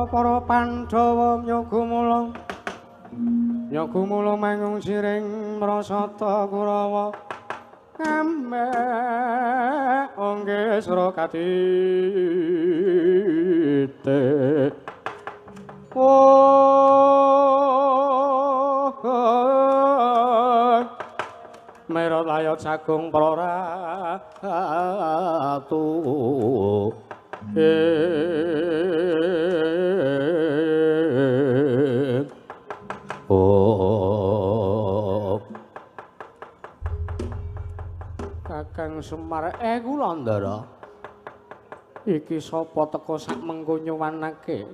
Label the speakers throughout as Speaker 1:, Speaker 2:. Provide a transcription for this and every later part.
Speaker 1: Kurawa para Pandhawa myoga mula. Yoga mula mangung siring mrasata Kurawa. Kamek ongge Surakatite. Oh, merot layot sagung praratu. Oh, Kakang Semar, kula Ndara. Iki sapa teka sak mengko nyuwanake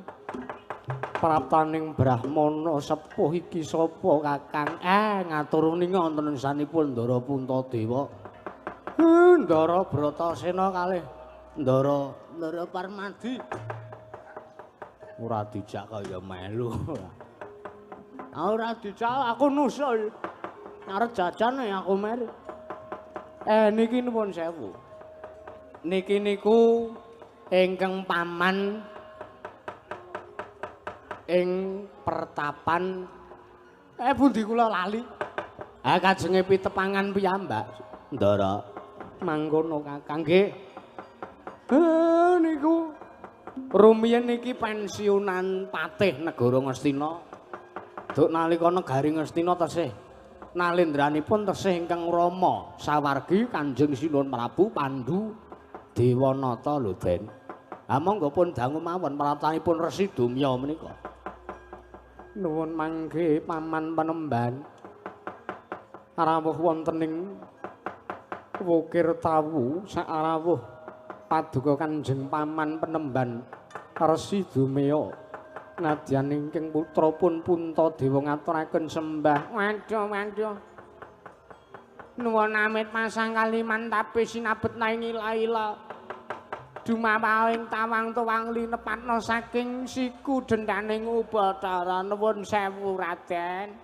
Speaker 1: praptaning brahmana sepuh iki sapa Kakang? Ngatur ning wonten sanipun Ndara Puntadewa. Ndara Bratasena kalih Ndara Parmadi. Ora dijak kaya melu. Ora dijak aku nusul. Arep jajane aku melu. Niki nuwun sewu. Niki niku ingkang paman ing pertapan pundi kula lali. Kajenge pitepangan piyambak Ndara. Mangkono Kakang nggih. Niku rumiyin niki pensiunan patih negara Ngastina. Duk nalika negari Ngastina tesih nalendranipun tesih ingkang rama sawargi Kanjeng Sinuwun Prabu Pandu Dewanata lho Den. Ha monggo pun dangu mawon praptanipun Resi Dumya menika. Nuwun mangke paman penemban. Rawuh wonten ing Wukir Tawu sarawuh paduka Kanjeng Paman Penemban Resi Dumya. Nadyan ingkang putra pun Puntadewa ngaturaken sembah. Waduh waduh. Nuwun amit pasang kaliman tapi sinabet naing ila-ila. Dumawahing tawang tuwang linepatna saking siku dendaning Ubathara. Nuwun sewu Raden.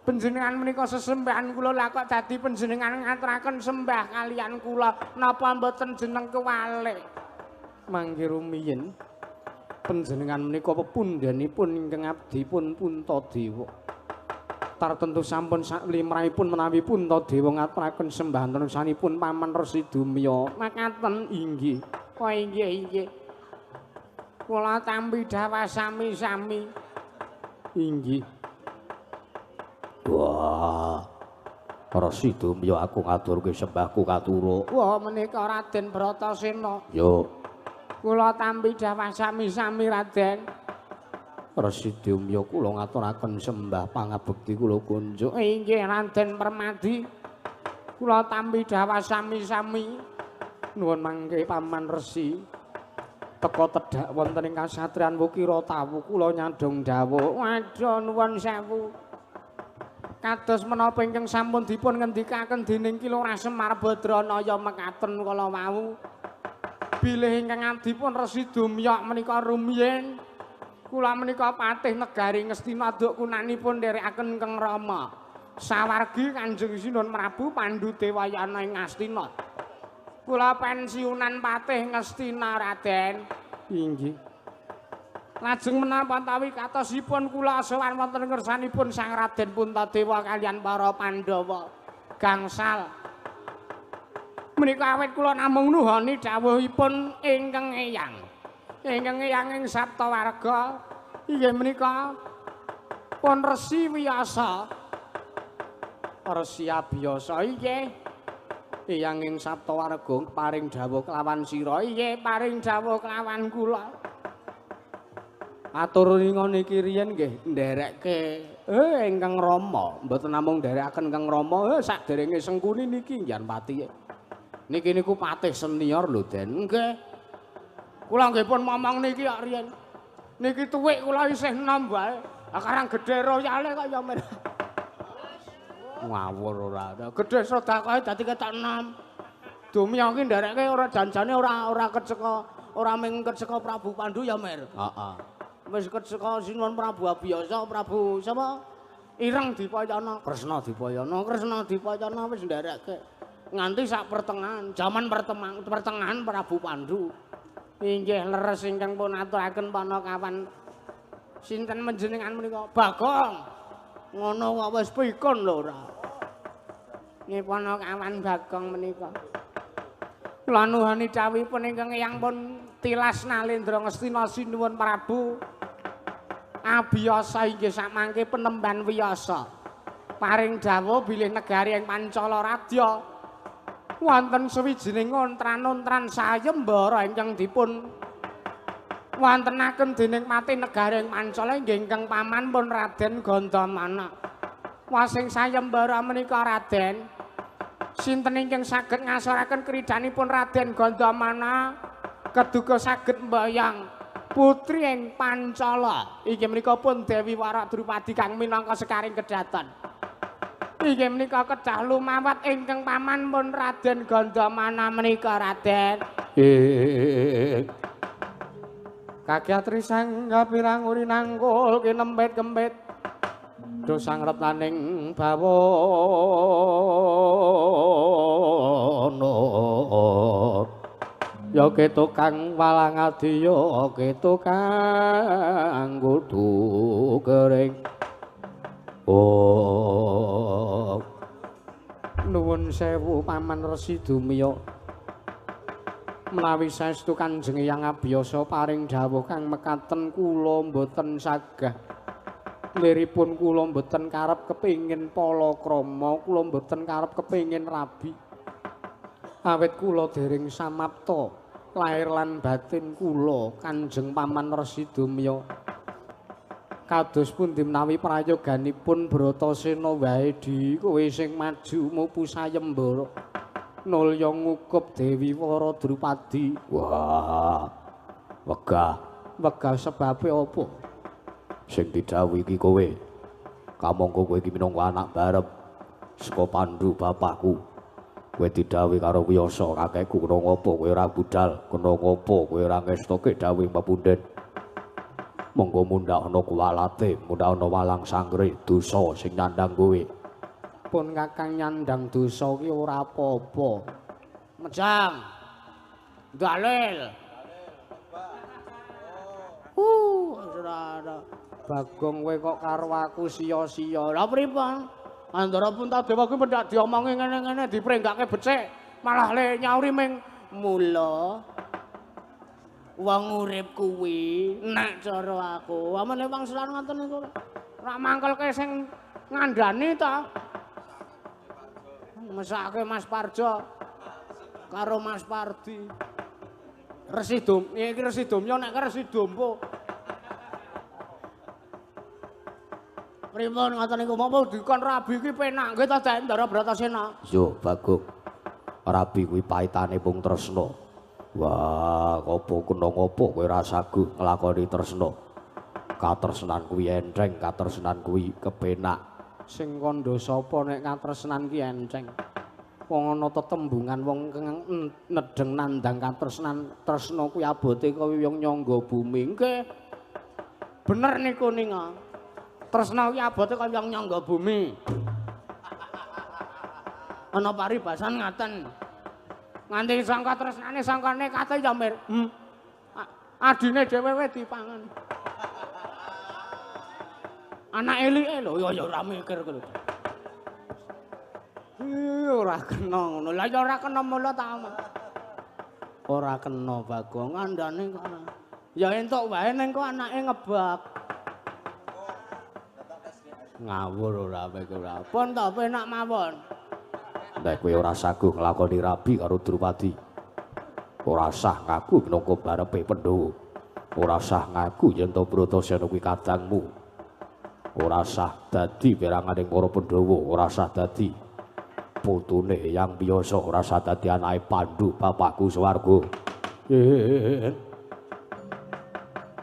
Speaker 1: Panjenengan menika sesembahan kula lha kok dadi panjenengan ngaturaken sembah kaliyan kula napa mboten jeneng kewalik. Mangke rumiyin panjenengan menika pepundhenipun ingkang abdi pun Puntadewa. Tartentu sampun saklimrahipun menawi Puntadewa ngaturaken sembah tenusanipun Paman Resi Dumya. Makaten inggih. Oh inggih inggih. Kula tampi dhawah sami-sami. Inggih.
Speaker 2: Wah. Resi Dumya aku ngaturke sembahku katuruk.
Speaker 1: Wah menika Raden Bratasena.
Speaker 2: Yo.
Speaker 1: Kula tampi dhawah sami-sami Raden.
Speaker 2: Resi Dumya kula ngaturaken sembah pangabekti kula kunjuk.
Speaker 1: Inggih Raden Permadi. Kula tampi dhawah sami-sami. Nuwun mangke Paman Resi. Teka tedhak wonten ing kasatriyan Wukira Tawu kula nyadhong dawuh. Waduh nuwun sewu. Kados menapa ingkang sampun dipun ngendikaken dening Ki Lurah Semar Badranaya mekaten kala wau. Bilih ingkang abdipun Resi Dumya menika rumiyin kula menika patih negari Ngastina duk kunanipun nderekaken Kang Rama. Sawargi Kanjeng Sinuwun Prabu Pandu Dewayana ing Ngastina. Kula pensiunan patih Ngastina Raden. Inggih. Lajeng menapa tawi katosipun kula sowan wonten ngersanipun Sang Raden Puntadewa kaliyan para Pandhawa gangsal. Menika awit kula namung nuhoni dawuhipun ingkang eyang. Ingkang eyang ing Saptawarga inggih menika pun Resi Wiyasa. Resi Abiyasa inggih. Eyang ing Saptawarga paring dawuh kelawan sira inggih paring dawuh kelawan kula.
Speaker 2: Atur ringa niki riyen nggih nderekke ingkang rama, mboten namung nderekaken ingkang rama, saderenge Sengkuni niki nggih pati. Niki niku patih senior lho Den.
Speaker 1: Nggih. Kula nggih pun momong niki kok riyen. Niki tuwik kula isih enom wae. Ah karang gedhe royale kok ya mer.
Speaker 2: Ngawur ora.
Speaker 1: Gedhe sedekahe dadi ketok enom. Dumya ki nderekke ora janjane ora keceka, ora ming keceka Prabu Pandu ya mer.
Speaker 2: Heeh.
Speaker 1: Wis keceka Sinuwun Prabu Abiyasa, Prabu sapa? Ireng Dipayana,
Speaker 2: Kresna Dipayana,
Speaker 1: Kresna Dipayana wis nderekke. Nganti sak pertengahan, jaman pertengahan Prabu Pandu. Inggih leres ingkang pun aturaken Panakawan. Sinten menjenengan menika? Bagong. Ngono kok wis pikun lho ora. Nggih Panakawan Bagong menika. Kula nuhani dawuhipun ingkang Eyang pun tilas Nalendra Ngastina sinuwun Prabu. Abiyasa inggih samangke penemban wiyasa. Paring dawuh bilih negari ing Pancala Radya wonten sawijining ontran-ontran sayembara ingkang dipun wontenaken dening patih negari ing Pancala inggih ingkang paman pun Raden Gandamana. Wasing sayembara menika Raden sinten ingkang saged ngasoraken kridanipun Raden Gandamana keduga saged mbayang putri ing Pancala. Inggih menika pun Dewi Wara Drupadi kang minangka sekaring kedaton. Inggih menika kedah lumawat ingkang paman pun Raden Gandamana menika Raden. Kakyatri sang kapirang uri nangkul kinempit-kempit dosang retnaning bawana. Ya ketukang walang adi ya ketukang kudu kering. Oh, nuwun sewu Paman Resi Dumya. Menawi saestu Kanjeng Eyang Abiyasa paring dawuh kang mekaten kula mboten sagah. Liripun kula mboten karep kepingin palakrama, kula mboten karep kepingin rabi. Awit kula dereng samapta lair lan batin kula Kanjeng Paman Resi Dumya. Kados pundi menawi prayoganipun Bratasena wae di kowe sing maju mupu sayembara nulya ngukup Dewi Wara Drupadi.
Speaker 2: Wah, wegah.
Speaker 1: Wegah sebabe apa?
Speaker 2: Sing didhawuhi iki kowe. Kamangka kowe iki minangka anak barep saka Pandu bapakku. Kowe didhawuhi karo Wiyasa kakekku kena ngopo kowe ora budal, kena ngopo kowe ora ngestoke dawuh pepunden. Monggo mundhak ana kuwalate, mundhak ana walang sangre dosa sing nyandang kowe.
Speaker 1: Pun kakang nyandang dosa ki ora apa-apa. Mejang. Dalil. Ora. Bagong kowe kok karo aku sia-sia. Lah pripun? Andara Puntadewa kuwi mendak diomongi ngene-ngene diprenggake becik, malah le nyauri ming mula. Wong urip kuwi nek cara aku, amene wangsulan ngoten niku ora mangkelke sing ngandani ta. Mesake Mas Parjo karo Mas Pardi. Resi Dom, iki Resi Domya nek Resi Dompo. Pripun ngoten niku monggo dikon rabi iki penak nggih ta Ndara Bratasena.
Speaker 2: Yo Bagong. Rabi kuwi paitane mung tresna. Wah, apa kena ngopo kowe ora saguh nglakoni tresna. Katresnan kuwi enteng, katresnan kuwi kepenak.
Speaker 1: Sing kandha sapa nek katresnan ki enteng? Wong ana tetembungan wong nedheng nandang katresnan, tresna kuwi abote kaya wong nyangga bumi. Nggih. Bener niku ninga. Tresna kuwi abote kaya wong nyangga bumi. Ana paribasan ngaten. Nganti sangka tresnane sangkane kate ya Mir. Adine dhewe wae dipangan. Anak elike lho ya ya ora mikir kuwi. Ora kena ngono. Lah ya ora kena mula ta. Ora kena Bagong ngandane kok. Ya entuk wae ning kok anake ngebak. Ngawur ora kowe ora. Pun ta penak mawon.
Speaker 2: Nek kowe ora saguh nglakoni rabi karo Drupadi, ora sah ngaku minangka barepe Pandhawa. Ora sah ngaku yen to Bratasena kuwi kadangmu. Ora sah dadi peranganing para Pandhawa, ora sah dadi putune Eyang Wiyasa, ora sah dadi anake Pandu bapakku swarga.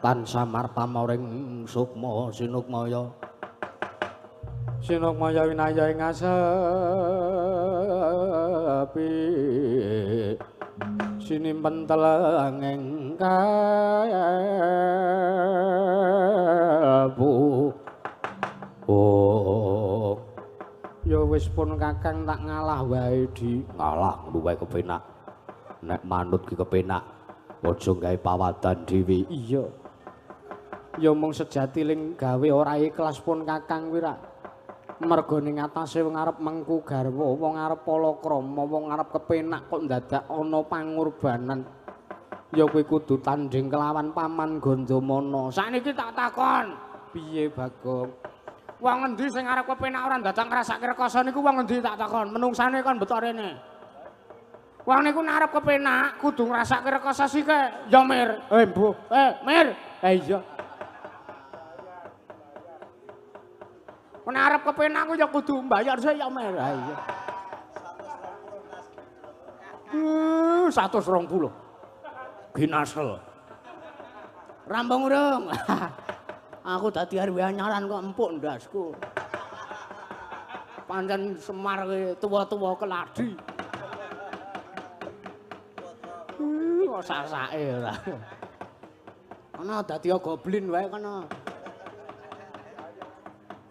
Speaker 1: Tansah marpamoring sukma sinukmaya. Sinukmaya winaya ing asepi sinimpen telenging kalbu.
Speaker 2: Oh,
Speaker 1: ya wis pun kakang tak ngalah wae di.
Speaker 2: Ngalah ngono wae kepenak. Nek manut ki kepenak. Aja gawe pawadan dhewe.
Speaker 1: Iya. Ya mung sejati ling gawe ora ikhlas pun Kakang kuwi rak. Merga ning atase wong arep mengku garwa, wong arep palakrama, wong arep kepenak kok ndadak ana pangorbanan. Ya kuwi kudu tandhing kelawan Paman Gandamana. Sakniki tak takon, piye Bagong? Wong endi sing arep kepenak ora ndadak ngrasake rekoso niku wong endi tak takon? Menungsane kon beto rene. Wong niku nek arep kepenak kudu ngrasake rekoso sike. Ya Mir. Eh mbuh. Eh Mir. Eh iya. Nek arep kepenak ku ya kudu mbayar sik ya Mir. Ha iya. 120. Ginasel. Rampung urung. Aku dadi RW anyaran kok empuk ndasku. Pancen Semar kowe tuwa-tuwa keladi. Kok sasake ora. Ana dadi goblin wae kono.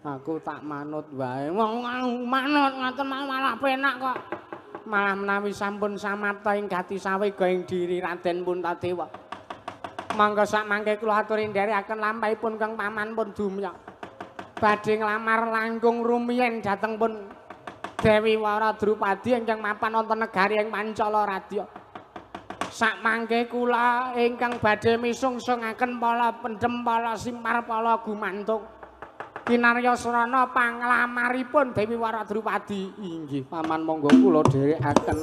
Speaker 1: Aku tak manut wae. Wong manut ngaten malah penak kok. Malah menawi sampun samapta ing gati sawega ing diri Raden Puntadewa. Monggo sak mangke kula aturi nderekaken lampahipun Kang Paman pun dumya. Badhe nglamar langkung rumiyin dhateng pun Dewi Wara Drupadi ingkang mapan wonten negari ing Pancala Radya. Sak mangke kula ingkang badhe misungsungaken pala pendem pala simpar pala gumantung. Kinarya srana panglamaripun Dewi Wara Drupadi. Inggih Paman, monggo kula dherekaken.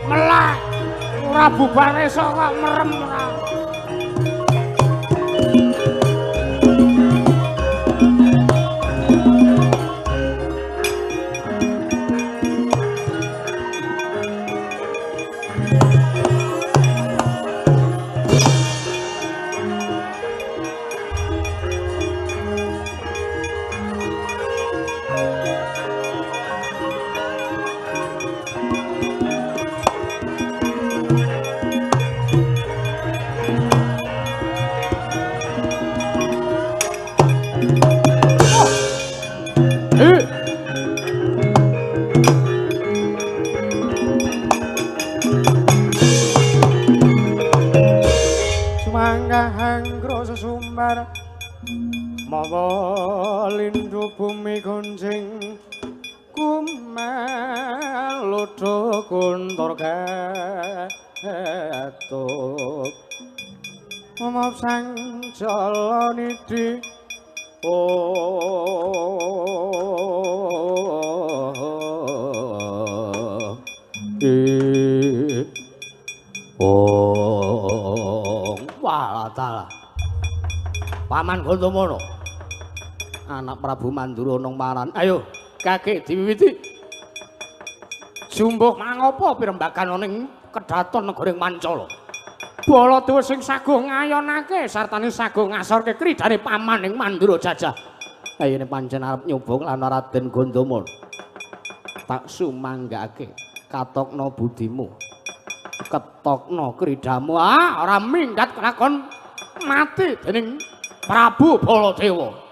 Speaker 1: Melak ora bubar esuk kok merem ora. Mawa lindu bumi gonjing kumel lodho guntur ketuk mop sang jala nidhi oh wah talah Paman Gandamana anak Prabu Mandura nang maran. Ayo kaki diwiwiti. Jumbuh mangopo pirembagan ning kedaton negara Pancala. Baladewa sing saguh ngayonake sartane saguh ngasorke kridane paman ing Mandura jajah. Ayene pancen arep nyoba lan Raden Gandamana. Tak sumanggake katokno budimu. Ketokno kridamu. Ah ora minggat kelakon mati dening Prabu Baladewa.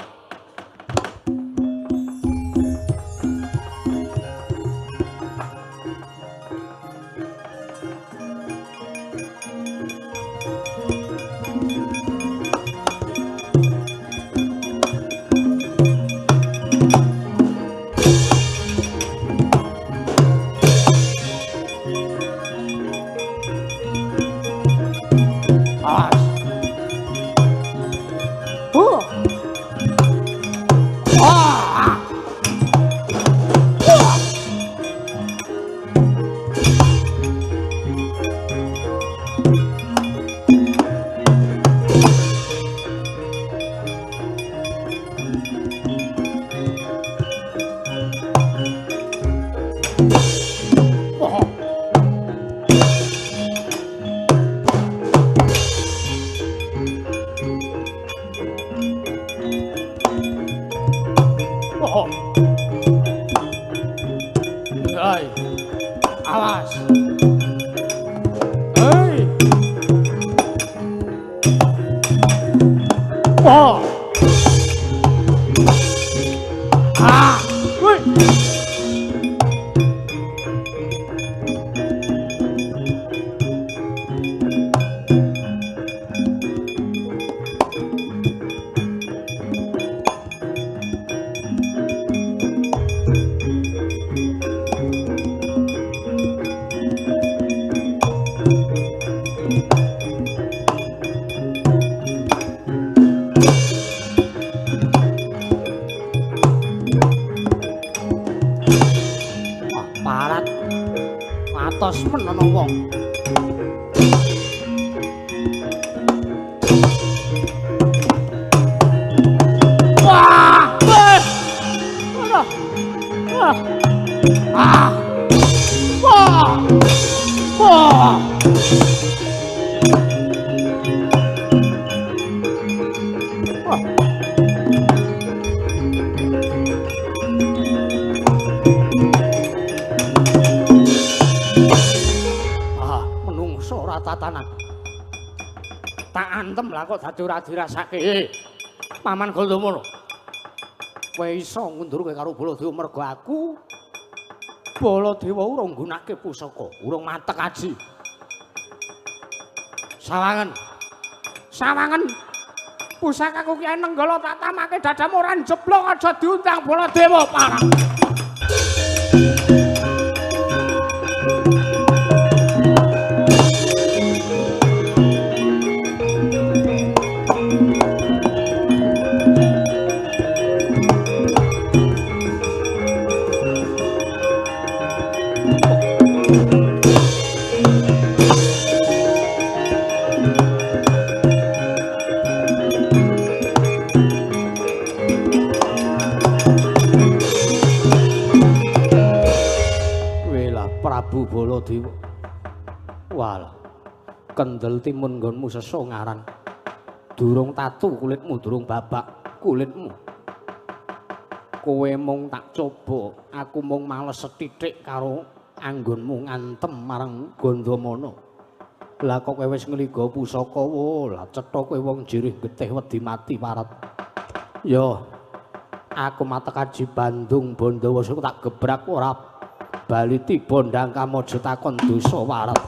Speaker 1: Wah. Ah, woi. Atos men ana wong. Wah, weh. Aduh. Wah. Ah. Wah. Wah. Wah. Tatanan. Tak antem lah kok dadi ora dirasake. Paman Gandamana. Kowe iso ngundurke karo Baladewa mergo aku Baladewa urung nggunakake pusaka, urung matek aji. Sawangen. Sawangen. Pusakaku ki Nenggala tak tamake dadamu ora njeblok aja diundang Baladewa parang. Prabu Baladewa. Walah. Kendel timun nggonmu sesa ngaran. Durung tatu kulitmu, durung babak kulitmu. Kowe mung tak coba, aku mung males sethithik karo anggonmu ngantem marang Gandamana. Lah kok kowe wis ngliga pusaka, wo, lah cetha kowe wong jirih getih wedi mati parat. Yo, aku matek aji Bandung Bandawasa tak gebrak ora bali tiba ndang kamojo takon dosa warat.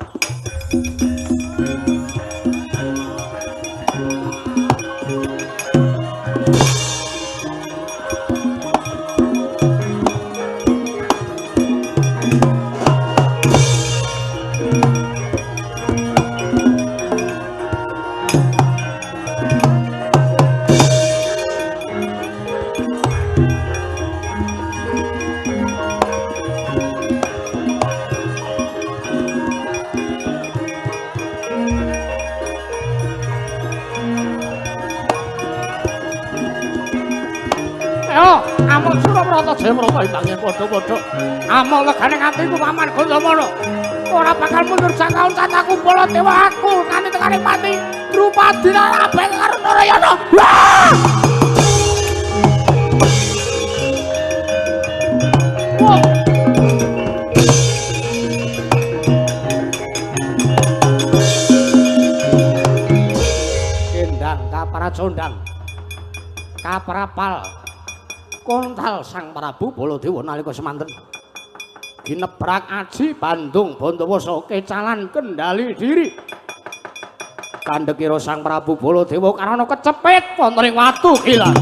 Speaker 1: Jemrata imange padha-padha. Amok legane atiku Paman Gandamana. Ora bakal mundur saka uncataku Baladewa aku nganti tekane pati. Drupadi kabeh karo Narayana. Wah! Wah! Kendang kaparacondang. Kaprapal. Kontal Sang Prabu Baladewa nalika semanten ginebrak aji Bandung Bandawasa kecalan kendali diri. Kandhekira Sang Prabu Baladewa karana kecepit wonten ing watu gilang.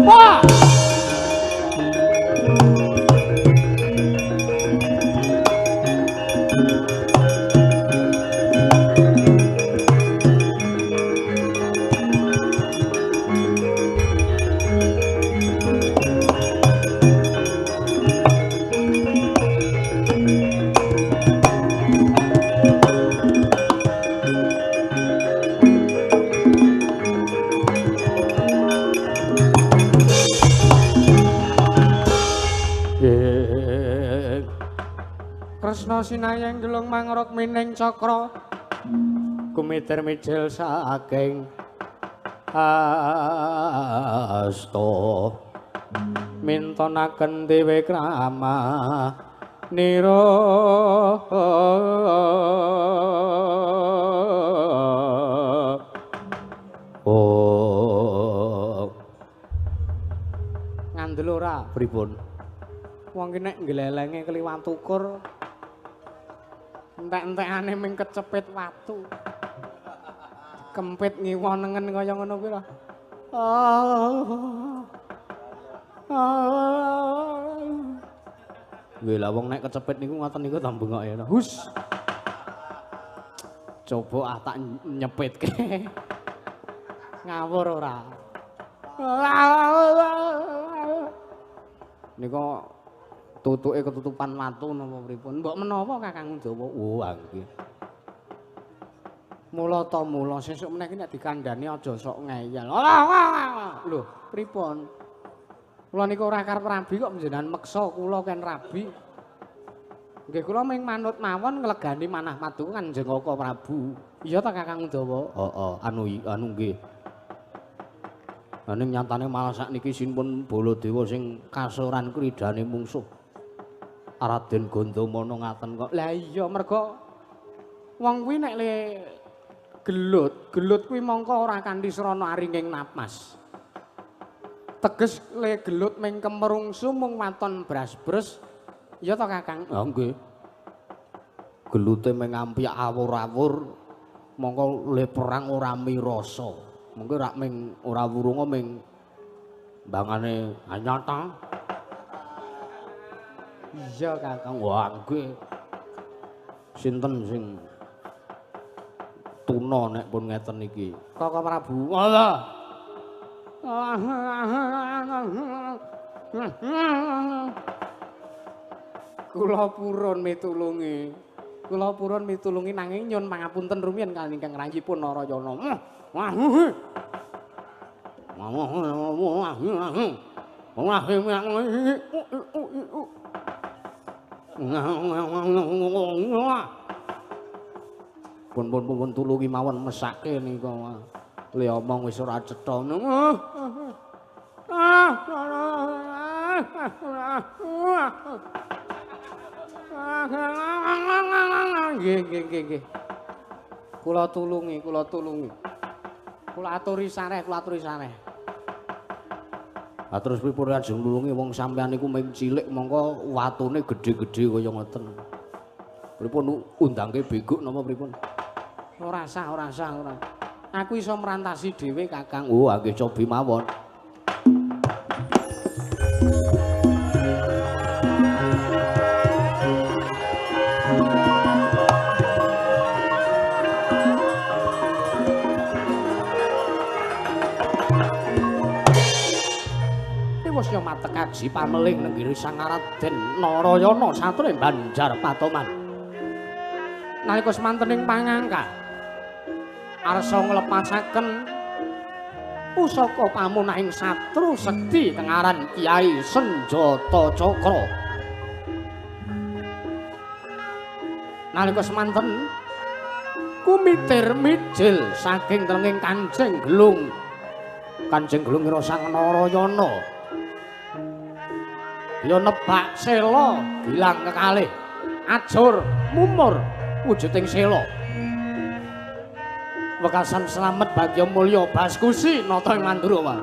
Speaker 1: Wah! Kresna sinayeng gelung mangruk mining cakra kumiter mijil saking Asta mintonaken dewe krama nira. Oh, ngandel ora
Speaker 2: pripun?
Speaker 1: Wong ki nek nglelenge kliwat ukur entek-entekane ming kecepit watu. Kempit ngiwa nengen kaya ngono kuwi lho.
Speaker 2: Nggih lah wong nek kecepit niku ngoten niku ta bengoke.
Speaker 1: Hus. Coba ah tak nyepitke. Ngawur ora.
Speaker 2: Nika tutuke ketutupan watu napa pripun?
Speaker 1: Mbok menawa Kakang Udawa.
Speaker 2: Oh, nggih.
Speaker 1: Mula ta mula sesuk meneh iki nek dikandhani aja sok ngeyel. Lho, pripun? Kula niku ora karep rabi kok panjenengan meksa kula ken rabi. Nggih kula ming manut mawon nglegani manah paduka Kanjeng Kaka Prabu. Iya ta Kakang Udawa?
Speaker 2: Heeh, anu anu nggih. Ning nyatane malah sakniki sinpun Baladewa sing kasoran kridane mungsuh. Raden Gandamana ngaten kok.
Speaker 1: Lah iya mergo wong kuwi nek le gelut, gelut kuwi mongko ora kanthi srana aringing napas. Teges le gelut ming kemerungsu mung waton bras-bres. Iya ta Kakang?
Speaker 2: Ha nggih. Gelute ming ampyak awur-awur mongko le perang ora mirasa. Mengko rak ming ora wurunga ming mbangane anyata.
Speaker 1: Iya Kakang.
Speaker 2: Wah nggih. Sinten sing tuna nek pun ngeten iki?
Speaker 1: Kaka Prabu. Allah. Kula purun mitulungi. Kula purun mitulungi nanging nyun pangapunten rumiyin kaliyan ingkang rayipun Narayana.
Speaker 2: Pun pun pun tulungi mawon mesake nika. Le omong wis ora cetha.
Speaker 1: Nggih nggih nggih nggih. Kula tulungi, kula tulungi. Kula aturi sareh, kula aturi sareh.
Speaker 2: Lah terus pripun ajeng nulungi wong sampean niku ming cilik mongko watune gedhe-gedhe kaya ngoten. Pripun undangke beguk napa pripun?
Speaker 1: Ora sah, ora sah, ora. Aku iso merantasi dhewe Kakang.
Speaker 2: Oh, nggih cobi mawon.
Speaker 1: Wis matek aji pameling nenggiri Sang Raden Narayana sature Banjar Patoman. Nalika semantening pangangka arsa nglepasaken pusaka pamunahing satru sekti tengaran Kyai Senjata Cakra. Nalika semanten kumitir mijil saking telenging Kanjeng Gelung.
Speaker 2: Kanjeng Gelung ngira Sang Narayana
Speaker 1: ya nebak sela gilang kekalih ajur mumur wujuding sela. Wekasan slamet bagya mulya baskusi nata ing Mandura.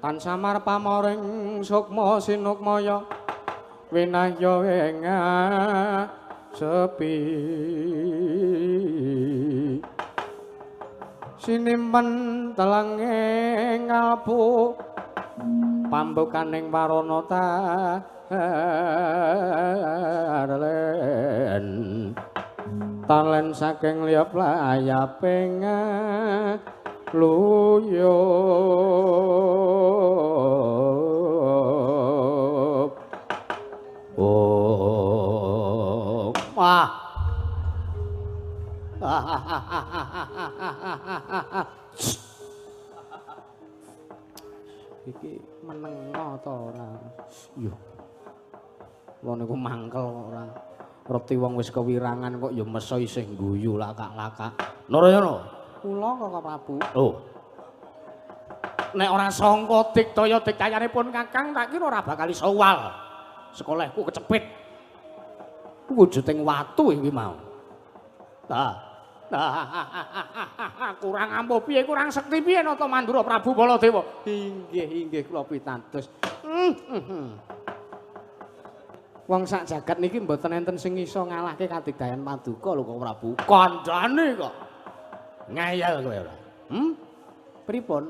Speaker 1: Tan samar pamoring sukma sinukmaya winahya ing sepi. Sinimpen telenge ngalpu pambukaning warana talen talen saking liyap layaping luyup.
Speaker 2: Oh, wah.
Speaker 1: Iki menengo ta ora? Yo. Kula niku mangkel kok ora. Reti wong wis kewirangan kok ya meso isih guyu lakak-lakak.
Speaker 2: Narayana.
Speaker 1: Kula Kaka Prabu.
Speaker 2: Oh.
Speaker 1: Nek ora sangka diktaya diktayanipun Kakang tak kira ora bakal iso wal. Sekolahku kecepit.
Speaker 2: Wujuding watu iki mau.
Speaker 1: Nah. Kurang ampuh piye, kurang sekti piye Nata Mandura Prabu Baladewa. Inggih, inggih kula pitados. Wong sak jagat niki mboten enten sing iso ngalahke kadigdayan paduka lho Kang Prabu.
Speaker 2: Kandhane kok. Ngeyel kowe ora.
Speaker 1: Pripun?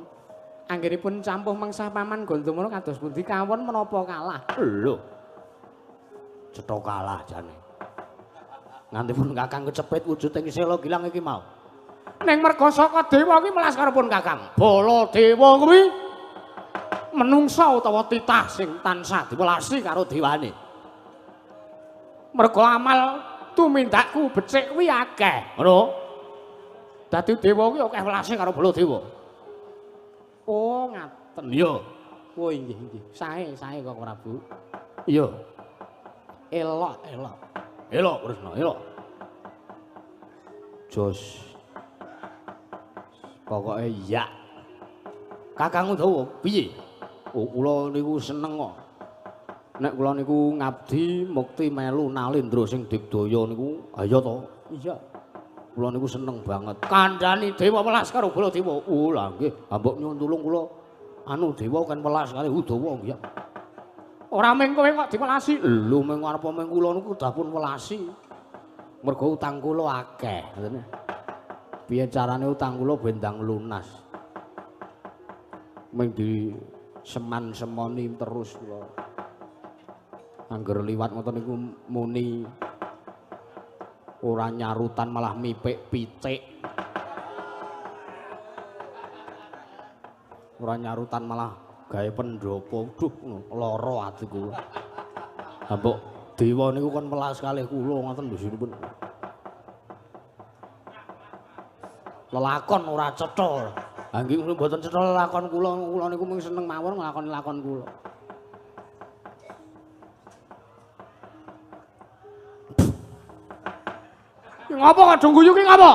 Speaker 1: Anggenipun campuh mengsah paman Gandamana kados pundi kawon menapa kalah?
Speaker 2: Lho. Cetha kalah jane. Nganti pun Kakang kecepit wujuding sela gilang iki mau.
Speaker 1: Ning merga saka dewa kuwi melas karo pun Kakang. Baladewa kuwi menungsa utawa titah sing tansah diwelasi karo dewane. Merga amal tumindakku becik kuwi akeh.
Speaker 2: Ngono.
Speaker 1: Dadi dewa kuwi akeh welase karo Baladewa. Oh, ngaten.
Speaker 2: Iya.
Speaker 1: Oh, inggih inggih. Sae, sae kok Prabu.
Speaker 2: Iya.
Speaker 1: Elok, elok.
Speaker 2: Elok Kresna, elok. Jos. Pokoke ya. Kakang Udawa piye? Oh, kula niku seneng kok. Nek kula niku ngabdi mukti melu Nalendra sing digdaya niku, ayo to.
Speaker 1: Iya.
Speaker 2: Kula niku seneng banget. Kandhani dewa welas karo Baladewa. Oh, lha nggih, ambok nyuwun tulung kula. Anu dewa kan welas kali Udawa nggih.
Speaker 1: Ora mung kowe kok diwelasi.
Speaker 2: Lho mung arep mung kula niku kedah pun welasi. Mergo utang kula akeh, ngoten. Piye carane utang kula ben ndang lunas. Mung di seman-semoni terus kula. Angger liwat ngoten niku muni ora nyarutan malah mipik pitik. Ora nyarutan malah gawe pendopo. Duh, lara ati kula. Ha mbok dewa niku kon welas kalih kula ngoten lho sinipun. Lelakon ora cetha. Ha nggih mboten cetha lelakon kula, kula niku mung seneng mawon nglakoni lakon kula.
Speaker 1: Ngopo kok do guyu ki ngopo?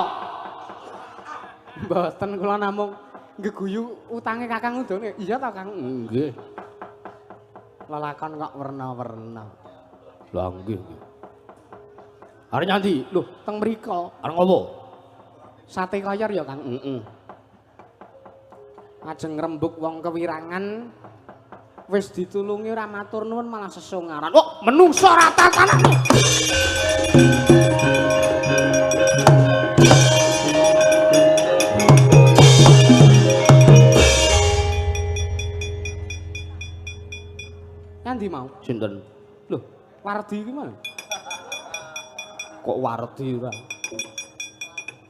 Speaker 1: Mboten kula namung ngeguyu utange Kakang Udane. Iya ta Kang?
Speaker 2: Nggih.
Speaker 1: Lelakon kok werna-werna.
Speaker 2: Lah nggih nggih. Arep nyandi?
Speaker 1: Lho, teng mriko.
Speaker 2: Arep ngopo?
Speaker 1: Sate koyor ya Kang?
Speaker 2: Heeh.
Speaker 1: Ajeng ngrembug wong kewirangan wis ditulungi ora matur nuwun malah sesongaran. Oh, menungso ora tatanan. Nyandi mau?
Speaker 2: Sinten?
Speaker 1: Lho, Wardi iki mau.
Speaker 2: Kok Wardi ora?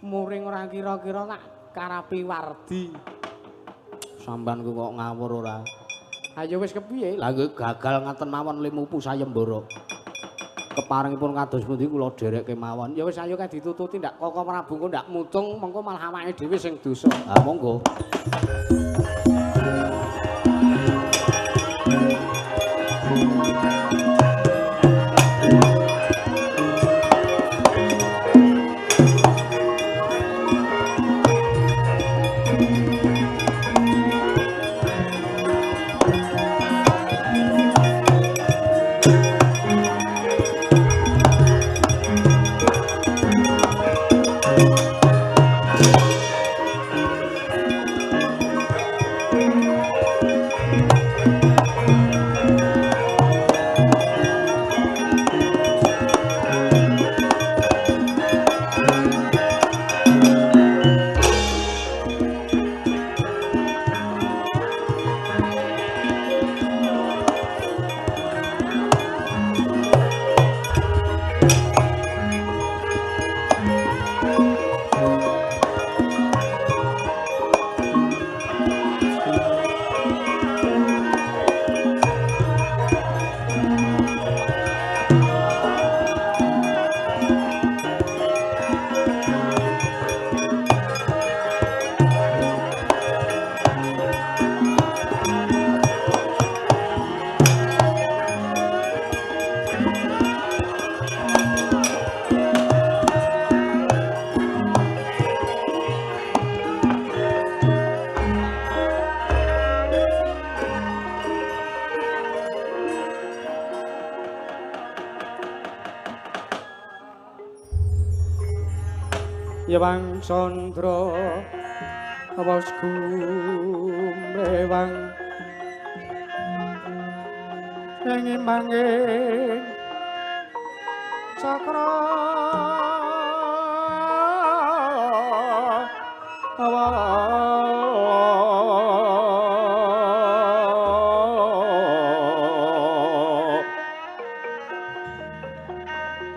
Speaker 1: Muring ora kira-kira tak karapi Wardi.
Speaker 2: Sampeyan ku kok ngawur ora?
Speaker 1: Ayo wis kepiye?
Speaker 2: Lah nggih gagal ngaten mawon limupu sayembara. Keparengipun kados pundi kula dherekke mawon.
Speaker 1: Ya wis ayo kae ditututi ndak Koko Prabu engko ndak mutung mengko malah awake dhewe sing dosa.
Speaker 2: Ha monggo.
Speaker 1: Thank you. Yewang Candra awas gumrewang ing manging cakra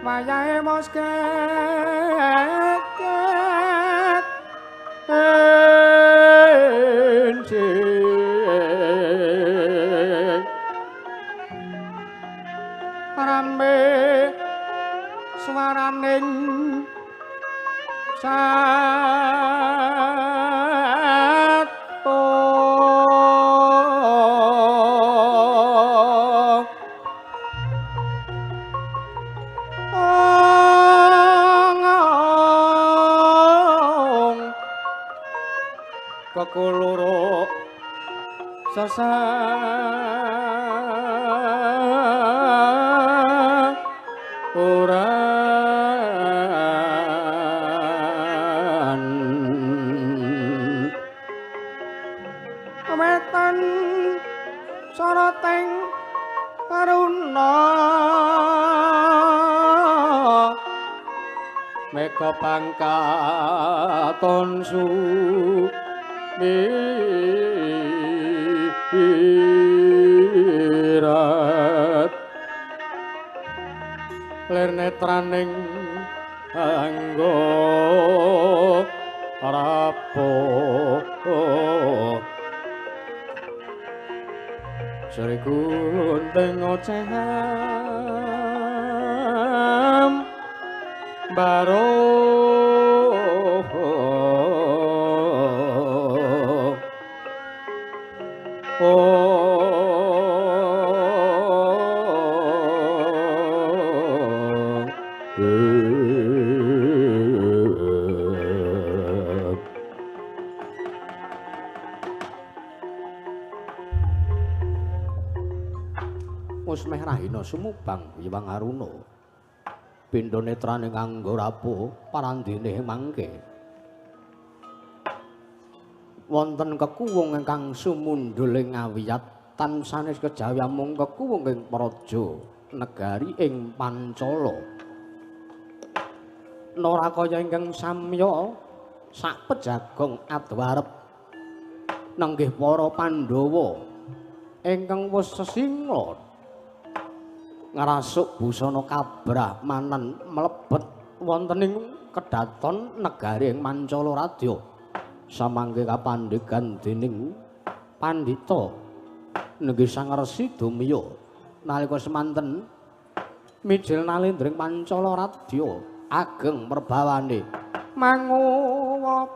Speaker 1: wayahe mos rame swaraning sato kekuluro sasa uran wetan soroteng karuna meka pangkaton sumirat lir netraning anggo rapo Sri gunting ocehan baro Meh rahina sumubang Hyang Aruna pindha netrane nganggo rapuh parandene mangke wonten kekuwung ingkang sumundhul ing awiyat tan sanes kejawi amung kekuwung ing praja negari ing Pancala. Narakaya ingkang samya sak pejagong adwarep nenggih para Pandhawa ingkang wis sesingla ngrasuk busana kabrahmanan mlebet wonten ing kedaton negari ing Mancala Radya samangke kapandhegan dening pandhita nenggih Sang Resi Dumya nalika semanten mijil nalendra ing Pancala Radya ageng merbawane manguwa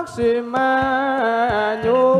Speaker 1: paksi manyura.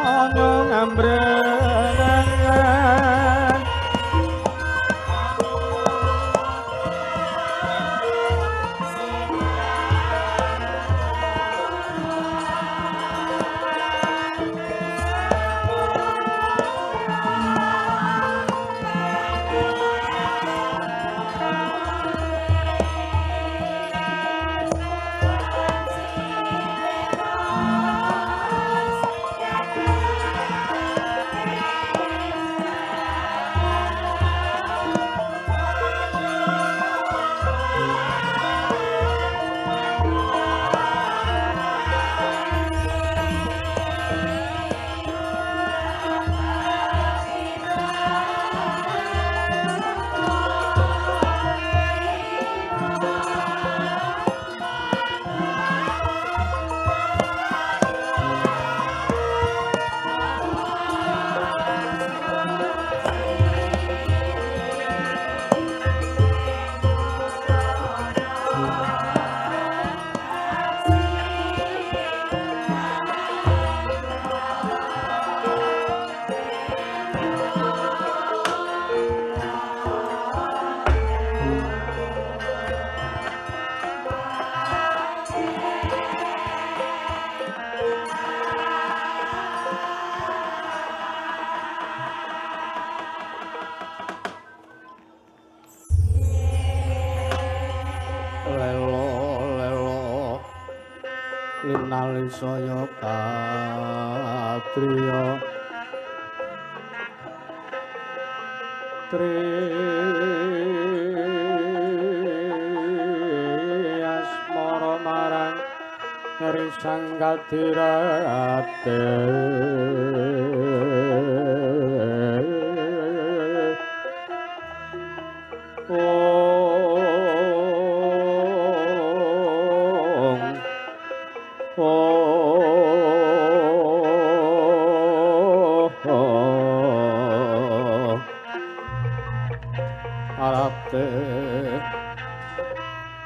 Speaker 1: Ngambreng. Saya katriya tri asmara marang risang kadirate.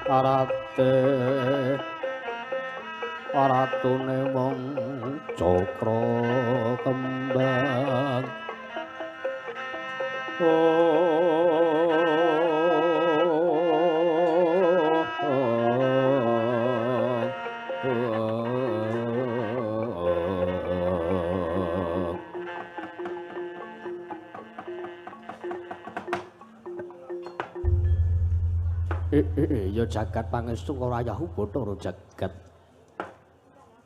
Speaker 1: Arate aratune wong cakra kembang. Ya jagat pangestu ora yahu Bathara jagat.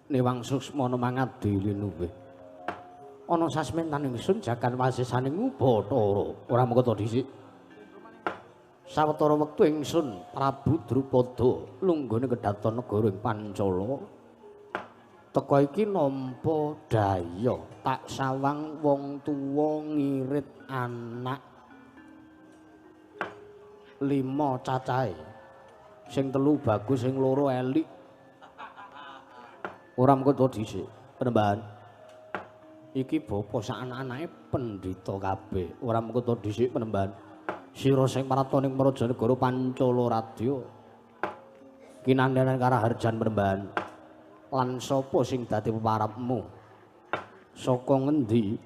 Speaker 1: Niwang suksmana mangabdi linuwih. Ana sasmintan ingsun jagat wasisaning Bathara. Ora mung kata dhisik. Sawetara wektu ingsun Prabu Drupada lunggone kedaton negara ing Pancala. Teka iki nampa daya tak sawang wong tuwa ngirit anak 5 cacahe. Sing 3 bagus, sing 2 elik. Ora mung kata dhisik, penembahan. Iki bapa sak anak-anake pendhita kabeh. Ora mung kata dhisik penembahan. Sira sing prata ning praja negara Pancala Radya. Kinandhanan karaharjan penembahan. Lan sapa sing dadi peparapmu? Saka ngendi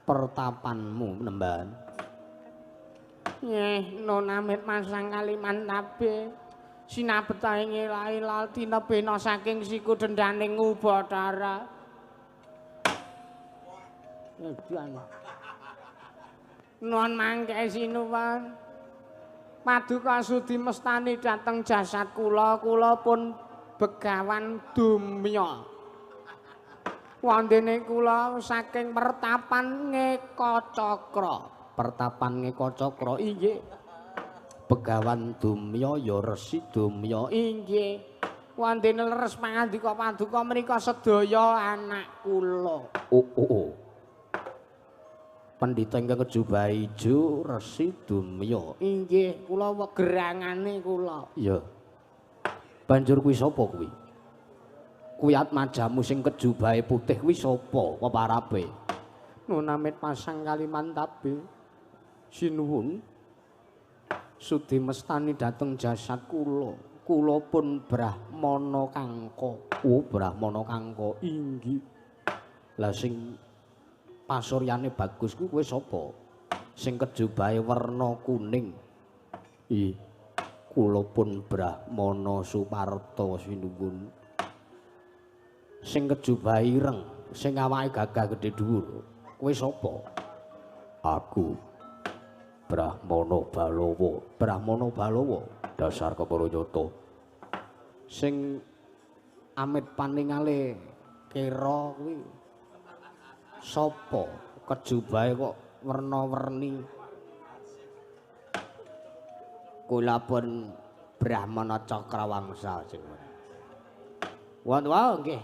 Speaker 1: pertapanmu penembahan? Nyeh, nun amit masang Kalimantabe. Sinabetahe ngelai tinebena saking siku dendaning Ubathara. Edan. Nuwun mangke sinuwun. Paduka sudi mestani dhateng jasad kula, kula pun Begawan Dumya. Wondene kula saking pertapan Ngekacakra. Pertapan Ngekacakra inggih. Begawan Dumya ya Resi Dumya inggih. Wondene leres pangandika paduka menika sedaya anak kula. Oh oh oh. Pendhita ingkang kejubah ijo Resi Dumya inggih, kula gerangane kula. Iya. Banjur kuwi sapa kuwi? Kuwi atmajamu sing kejubahe putih kuwi sapa peparape? Nun amit pasang Kalimantabe. Sinuwun sudi mestani dhateng jasad kula. Kula pun Brahmana Kangka. Oh, Brahmana Kangka inggih. Lah sing pasuryane bagus kuwi kowe sapa? Sing kejubahe werna kuning. Ih, kula pun Brahmana Suparta sinuwun. Sing kejubahe ireng, sing awake gagah gedhe dhuwur, kowe sapa?
Speaker 2: Aku Brahmana Balawa.
Speaker 1: Brahmana Balawa,
Speaker 2: dasar kepara nyata.
Speaker 1: Sing amit paningale kera kuwi sapa? Kejubahe kok werna-werni. Kula pun Brahmana Cakrawangsa jenengan. Wonten wae nggih.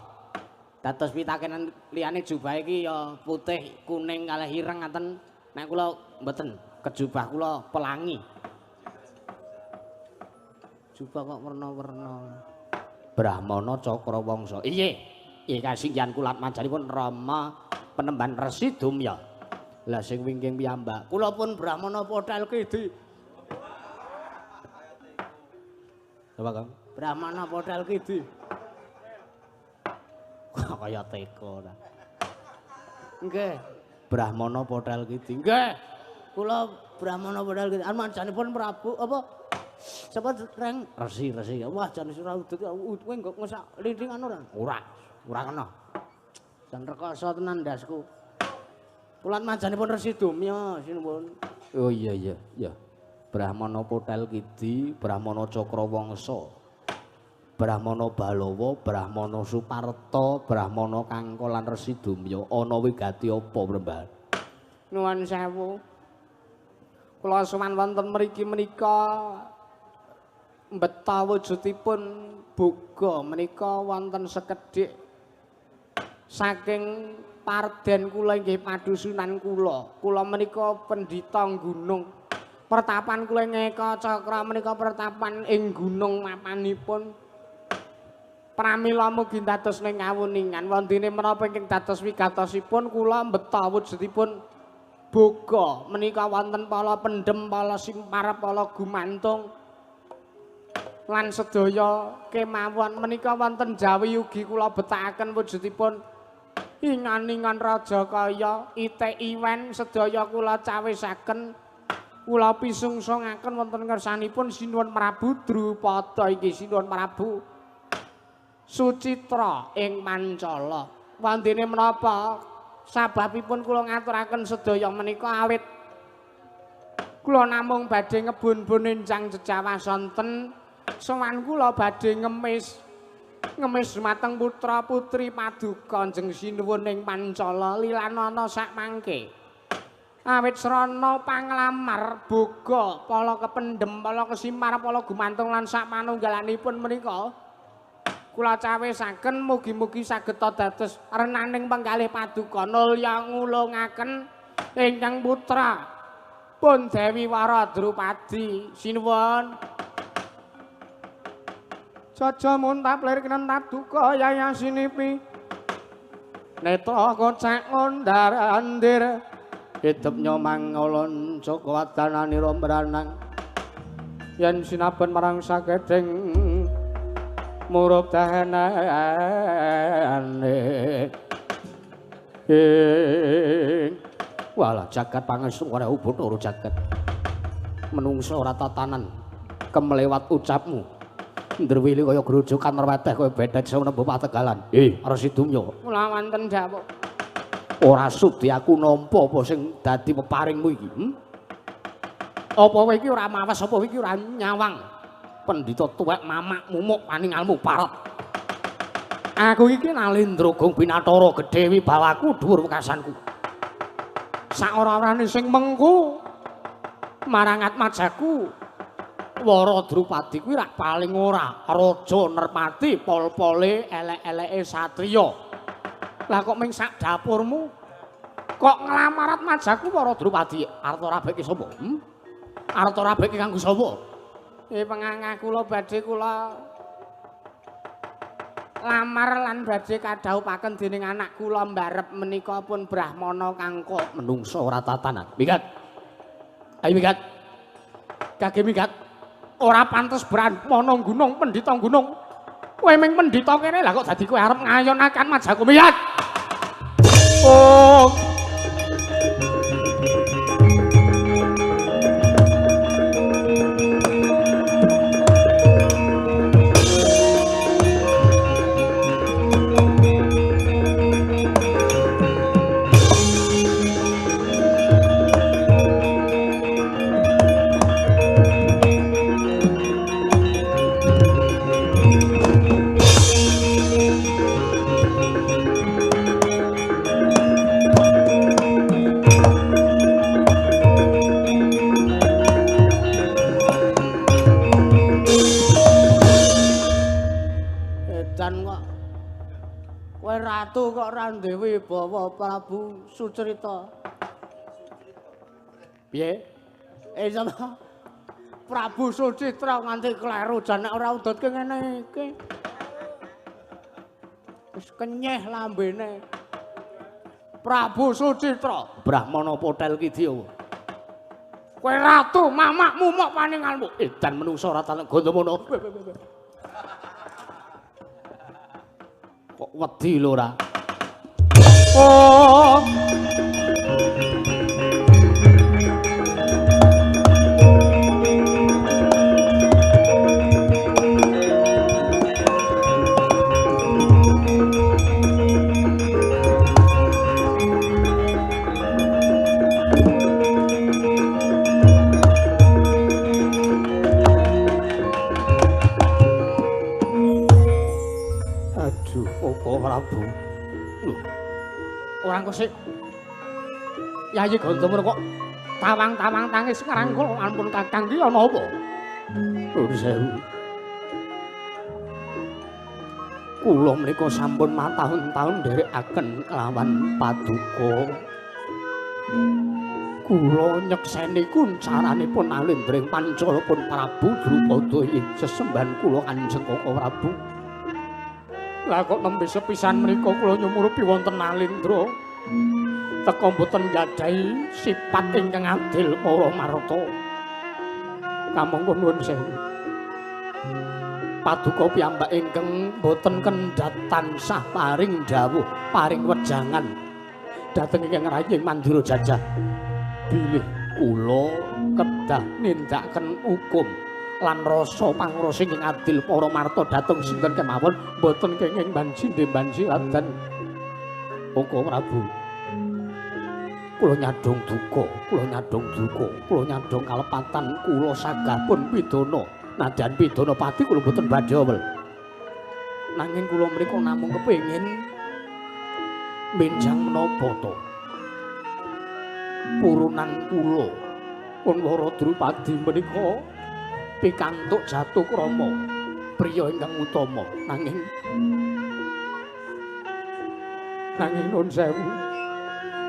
Speaker 1: Dados pitakenan liyane jubah iki ya putih, kuning kalih ireng ngaten. Nek kula mboten, kejubah kula pelangi. Jubah kok werna-werna. Brahmana Cakrawangsa. Iya, iya kasinggihan kula manjanipun Rama penemban Resi Dumya. Lah sing wingking piyambak, kula pun Brahmana Pothel Kidi. Apa, Kang? Brahmana Pothel Kidi. Kaya teko ta. Nggih, Brahmana Pothel Kidi. Nggih. Kula Brahmana Pothel Kidi. Manjanipun Prabu apa? Sapa reng? Resi, Resi. Wah, jan ora udut kowe nggo ngesak lintingan ora? Ora, ora kena. Jan rekoso tenan ndasku. Kula manjanipun Resi Dumya sinuwun.
Speaker 2: Oh iya iya, iya. Brahmana Pothel Kidi, Brahmana Cakrawangsa, Brahmana Balawa, Brahmana Suparta, Brahmana Kangka lan Resi Dumya. Ana wigati apa, Brembal?
Speaker 1: Nuwun sewu. Kula sowan wonten mriki menika mbeta wujudipun boga menika wonten sekedhik saking parden kula inggih padusunan kula. Kula menika pendhita gunung. Pertapan kula Eka Cakra menika pertapan ing gunung mapanipun. Pramila mugi dados ning kawuningan wondene menapa ingkang dados wigatosipun kula mbeta wujudipun boga menika wonten pala pendem, pala simpar, pala gumantung lan sedaya kemawon menika wonten jawi ugi kula betakaken wujudipun ingan-ingan raja kaya itik iwen sedaya kula cawisaken. Kula pisungsungaken wonten ngersanipun Sinuwun Prabu Drupada inggih Sinuwun Prabu Sucitra ing Pancala. Wondene menapa sababipun kula ngaturaken sedaya menika awit kula namung badhe ngebun-bun enjang jejawah sonten sowan kula badhe ngemis ngemis dumateng putra putri paduka Kanjeng Sinuwun ing Pancala lilanana sak mangke. Awit srana panglamar boga pala kependhem pala kesimar pala gumantung lan sak manunggalanipun menika kula cawisaken mugi-mugi saged dados renaning penggalih paduka nulya ngulungaken ingkang putra pun Dewi Wara Drupadi. Sinuwun. Jaja muntap lir krentab duka yayasinipi netra kocek ngundar-andir
Speaker 2: Hidup nyomang ngolon Joko wadananira mbranang
Speaker 1: yen sinaben marang sakedhing murup dahanane
Speaker 2: ing walah jagat pangestu ora ubun ora jagat menungso ora tatanan kemlewat ucapmu ndrewili kaya grojokan merweteh kaya bedet sewu pategalan. Resi Dumya
Speaker 1: kula wonten dawuh.
Speaker 2: Ora sudi aku nampa apa sing dadi peparingmu iki.
Speaker 1: Apa kowe iki ora mawas, apa kowe iki ora nyawang?
Speaker 2: Pendhita tuwek mamak mumuk paningalmu parot.
Speaker 1: Aku iki
Speaker 2: Nalendra Gong Binatara gedhe wibawaku dhuwur wekasanku.
Speaker 1: Sak ora-orane sing mengku marang atmajaku
Speaker 2: Wara Drupadi kuwi rak paling ora raja nerpati pol-pole elek-eleke satriya.
Speaker 1: Lah kok ming sak dapurmu kok nglamar atmajaku Wara
Speaker 2: Drupadi? Arep ora beki sapa? Arep ora beki kanggo sapa?
Speaker 1: Pengangah kula badhe kula lamar lan badhe kadhawuhaken dening anak kula mbarep menika pun Brahmana Kangka.
Speaker 2: Menungso ora tatanan. Minggat. Ayo minggat.
Speaker 1: Kage minggat. Ora pantes Brahmana gunung pendhita gunung. Kowe ming pendhita kene lah kok dadi kowe arep ngayonaken majaku. Minggat. Oh. Ratu kok ora duwe wibawa Prabu Sucrita. Piye? Sapa? Prabu Sucitra nganti kleru jan nek ora udutke ngene iki. Wis kenyeh lambene. Prabu Sucitra, Brahmana potel ki diwa. Kowe ratu mamakmu mok paningalmu. Edan menungsa ora tanek Gandamana. Kok wedi lho ora? Oh. Prabu. Lho. Ora kok sik. Yayi Gandamana kok tawang-tawang tangis ngrangkul ampun Kakang iki ana apa? Nuwun sewu. Kula menika sampun matahun-tahun nderekaken kelawan paduka. Kula nyekseni kuncaranipun alindring pancalapun Prabu Drupada ing sesembahan kula Kanjeng Kaka Prabu. Lah kok nembe sepisan menika kula nyumurupi wonten Nalindra teka mboten nggadahi sifat ingkang adil para marta. Kamangka nuwun sewu. Paduka piyambak ingkang mboten kendhat tansah paring dawuh, paring wejangan dhateng ingkang raying Mandura Jajah. Bilih kula kedah nindakaken hukum lan rasa pangrasa ingkang adil para marta dhateng sinten kemawon mboten kenging banjinde banjiladan. Kaka Prabu, kula nyadong duka, kula nyadong duka, kula nyadong kalepatan kula sagah pun pidana. Nadyan pidana pati kula mboten badhe awel. Nanging kula mriku namung kepengin benjang menapa to purunan kula pun Wara Drupadi menika pikantuk jatuh krama priya ingkang utama. Nanging nuwun sewu,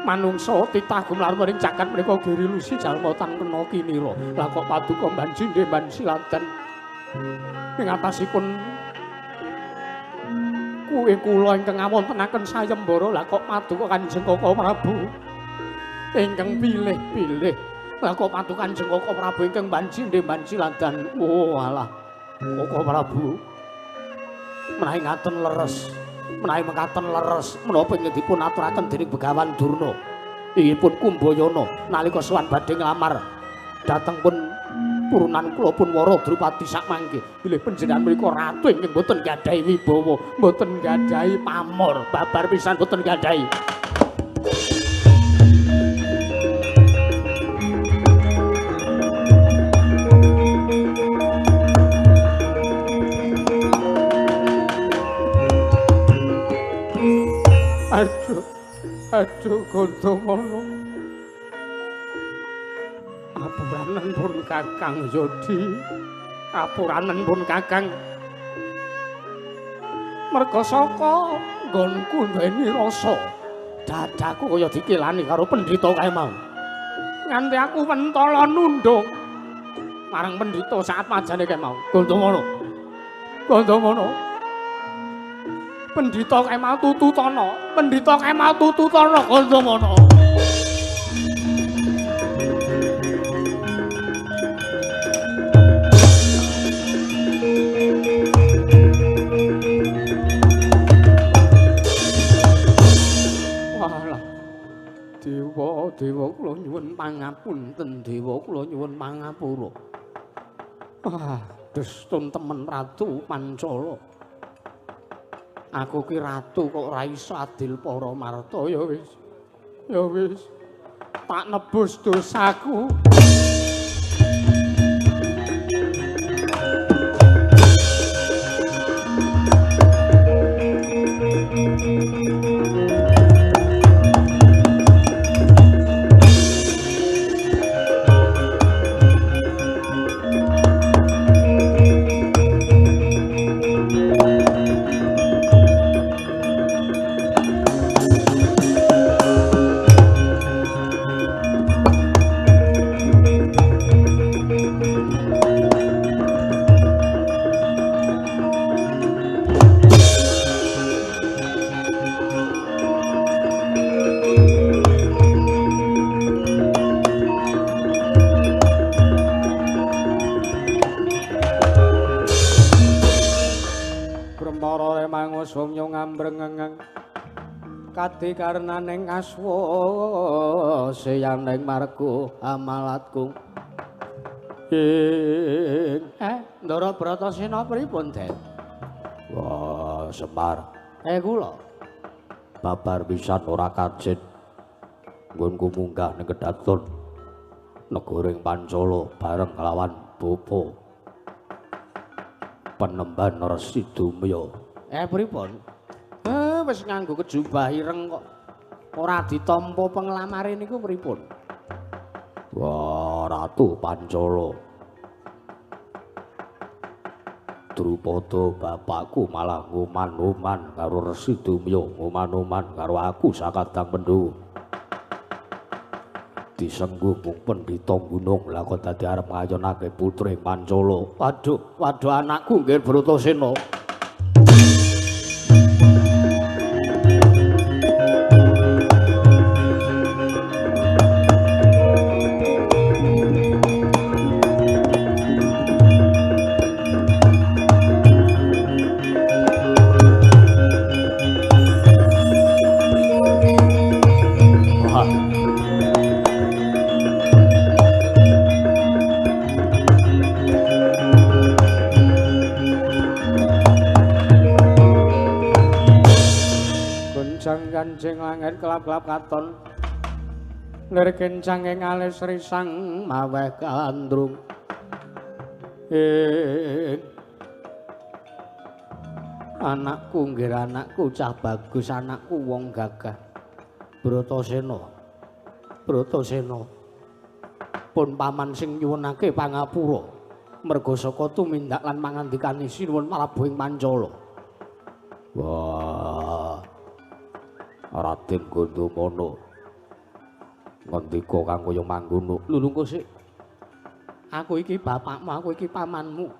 Speaker 1: manungsa titah gumelar maring jagat menika giri lusi jalma tan kena kinira. Lah kok paduka banjinde bansiladan ing atasipun kuwe kula ingkang ngawontenaken sayembara. Lah kok paduka Kanjeng Kaka Prabu ingkang pilih-pilih. Lah kok paduka Kanjeng Kaka Prabu ingkang banjinde bansiladan. Oh alah Kaka Prabu, menawi ngaten leres, menawi mekaten leres menapa ingkang dipun aturaken dening Begawan Durna inggih pun Kumbayana nalika sowan badhe nglamar dhateng pun purunan kula pun Wara Drupadi sakmangke. Bilih panjenengan menika ratu ingkang boten gadhahi wibawa, boten gadhahi pamor, babar pisan boten gadhahi. Aduh, aduh Gandamana. Apuranen pun Kakang Yodi. Apuranen pun Kakang. Merga saka nggonku duweni rasa dadaku kaya dikilani karo pendhita kae mau. Nganti aku mentala nundung marang pendhita saat majane kae mau. Gandamana. Gandamana. Pendhita kae mau tututana, pendhita kae mau tututana Gandamana. Walah, Dewa kula nyuwun pangapunten Dewa kula nyuwun pangapura. Ah, destun temen Ratu Pancala. Aku ki ratu kok ora iso adil para marta ya wis. Ya wis. Tak nebus dosaku. Kadi karenaning aswa seyaning marga amalatku. Ing Ndara Bratasena pripun, Den?
Speaker 2: Wah, Semar.
Speaker 1: Kula.
Speaker 2: Babar pisan ora kajen. Nggonku munggah ning kedaton negaring Pancala bareng kelawan bapa Penemban Resi Dumya.
Speaker 1: Pripun? Wis nganggo kejubah ireng kok ora ditampa penglamare niku pripun?
Speaker 2: Wah, Ratu Pancala. Drupada bapakku malah nguman-uman karo Resi Dumya, nguman-uman karo aku sakadang Pandhawa. Disengguh mung pendhita gunung lah kok dadi arep ngayonake putri Pancala.
Speaker 1: Waduh, waduh anakku nggih Bratasena. Kancing langit kelap-kelap katon lir kencang ing alis risang maweh gandrung. Anakku nggih anakku cah bagus anakku wong gagah Bratasena. Bratasena pun paman sing nyuwunake pangapura merga saka tumindak lan mangandikane sinuwun Prabu ing Pancala.
Speaker 2: Wah, Raden Gandamana ngendika kang kaya mangkono.
Speaker 1: Lho lungguh sik. Aku iki bapakmu, aku iki pamanmu.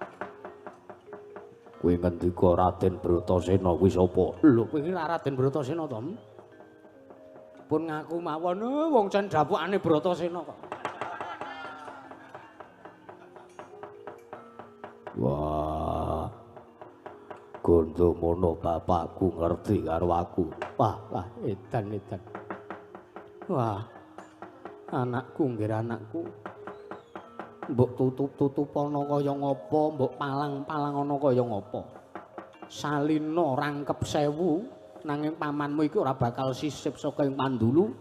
Speaker 2: Kowe ngendika Raden Bratasena kuwi sapa?
Speaker 1: Lho kowe iki Raden Bratasena to? Pun ngaku mawon wong cen dapukane Bratasena kok.
Speaker 2: Wah. Gandamana bapakku ngerti karo aku.
Speaker 1: Wah, wah, edan edan. Wah. Anakku nggih anakku. Mbok tutup-tutup ana kaya ngapa, mbok palang-palang ana kaya ngapa. Salina rangkep sewu nanging pamanmu iki ora bakal sisip saka ing pandulu.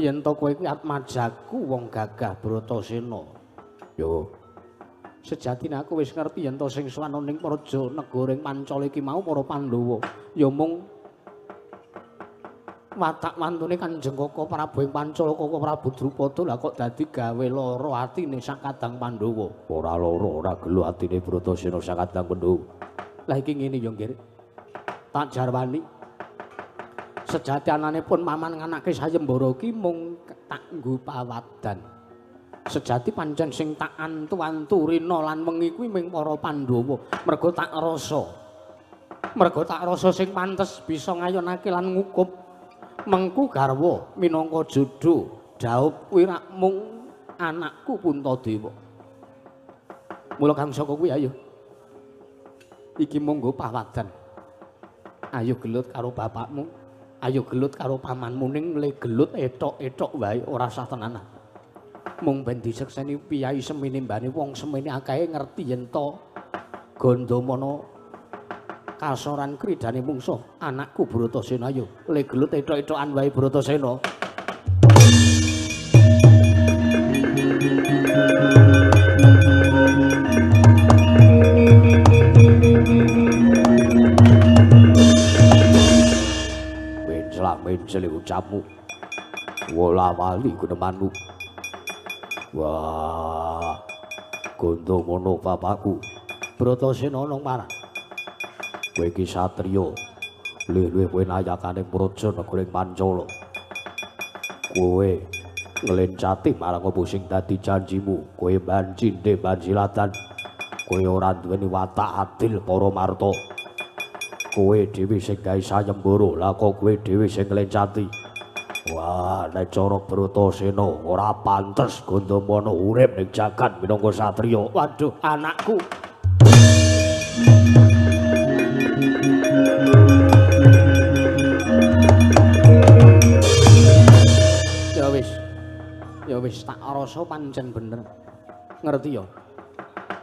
Speaker 1: Yen to kowe iki atmajaku wong gagah Bratasena.
Speaker 2: Yo.
Speaker 1: Sejatine aku wis ngerti yen to sing sowan ning praja negara ing Pancala iki mau para Pandhawa. Ya mung watak wantune Kanjeng Kaka Prabu ing Pancala Kaka Prabu Drupada lah kok dadi gawe lara atine sakadang Pandhawa.
Speaker 2: Ora lara, ora gelo atine Bratasena sakadang Pandhawa.
Speaker 1: Lah iki ngene ya, Nggir. Tak jarwani. Sejati anane pun paman nganake sayembara iki mung tak nggo pawadan. Sejati pancen sing tak antu-antu rina lan wengi kuwi ming para Pandhawa. Merga tak rasa. Merga tak rasa sing pantes bisa ngayonake lan ngukup mengku garwa minangka jodho dhaup kuwi rak mung anakku Puntadewa. Mula kang saka kuwi ayo. Iki monggo pawadan. Ayo gelut karo bapakmu. Ayo gelut karo pamanmu ning le gelut etok-etok wae ora sah tenanan. Mung ben disekseni piyai semene mbane wong semene akeh ngerti yen to Gandamana kasoran kridane mungsuh anakku Bratasena ayo le gelut etok-etokan wae Bratasena.
Speaker 2: Mencel ucapmu wola wali gunemanmu. Wah, Gandamana bapakku
Speaker 1: Bratasena nang marang
Speaker 2: kowe iki satriya luwih-luwih kowe nayakane praja negara ing Pancala. Kowe nglencati marang apa sing dadi janjimu. Kowe bancinde banjilatan. Kowe ora duweni watak adil para marta. Kowe dhewe sing gawe sayembara, lah kok kowe dhewe sing nglencati. Wah, nek cara Bratasena ora pantes Gandamana urip ning jagat minangka satriya.
Speaker 1: Waduh, anakku. Ya wis. Ya wis tak rasa pancen bener. Ngerti ya?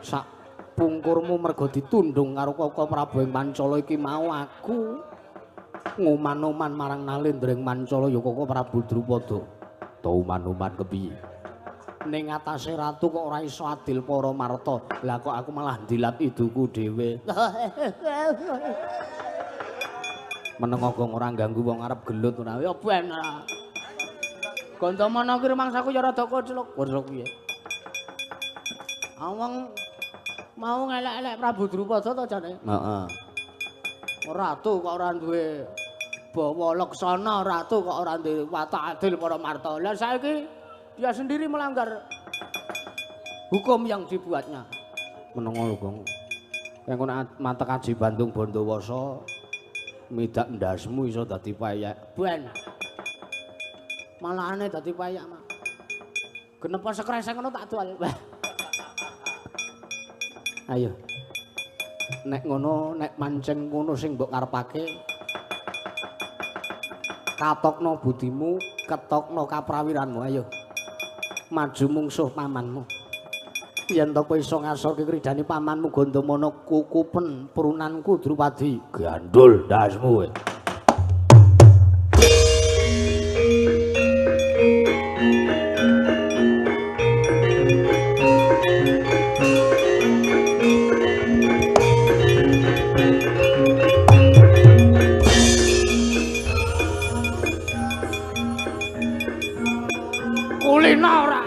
Speaker 1: Sak pungkurmu mergo ditundung karo Koko Prabu ing Pancala iki mau aku nguman-uman marang Nalendra ing Pancala ya Koko Prabu Drupada.
Speaker 2: To uman-uman kepiye?
Speaker 1: Ning atase ratu kok ora iso adil para marta. Lah kok aku malah ndilat iduku dhewe. Meneng kok ora ganggu wong arep gelut ora. Ya ben. Gandamana ki rumangsaku ya rada koclok. Koclok piye? Wong mau ngelek-elek Prabu Drupada to jane?
Speaker 2: Heeh.
Speaker 1: Ratu kok ora duwe bawa laksana, ratu kok ora duwe watak adil para marta. Lah saiki dia sendiri melanggar hukum yang dibuatnya.
Speaker 2: Menengo lho, Gong. Kaya ngono matek aji Bandung Bondowoso midak ndasmu iso dadi payek.
Speaker 1: Ben. Malahane dadi payek, Mak. Genepa sekresek ngono tak dual. Ayo. Nek ngono, nek mancen ngono sing mbok karepake, katokno budimu, ketokno kaprawiranmu, ayo. Maju mungsuh pamanmu. Yen to kowe iso ngasorke kridane pamanmu Gandamana kukupen prunanku Drupadi.
Speaker 2: Gandul ndasmu kowe.
Speaker 1: Kulina ora.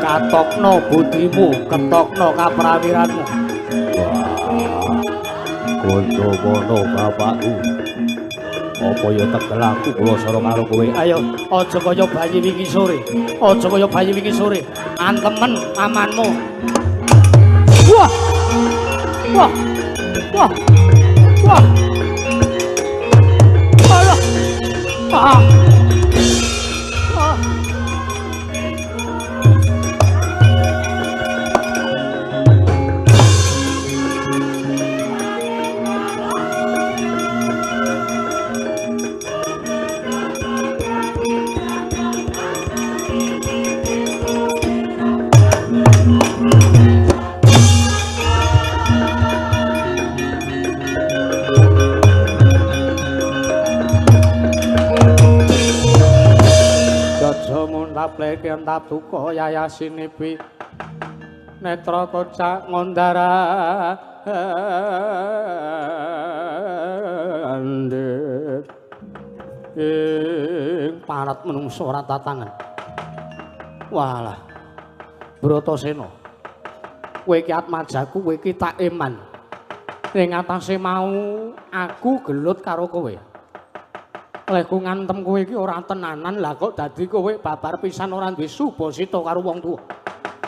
Speaker 1: Katokno budimu, ketokno kaprawiranmu.
Speaker 2: Wah, Gandamana bapakku. Apa ya tegel aku pulasara karo kowe?
Speaker 1: Ayo, aja kaya bayi wingi sore. Aja kaya bayi wingi sore. Antemen pamanmu. Wah. Wah. Wah. Wah. Alah. Ah. Ah. Tapleke entap duka yayasinipi netra kocak ngondara andhit ing parat menungso ora tatangan. Walah Bratasena, kowe iki atmajaku, kowe iki tak eman. Ning atase mau aku gelut karo kowe. Lehku ngantem kowe iki ora tenanan, lah kok dadi kowe babar pisan ora duwe subasita karo wong tuwa.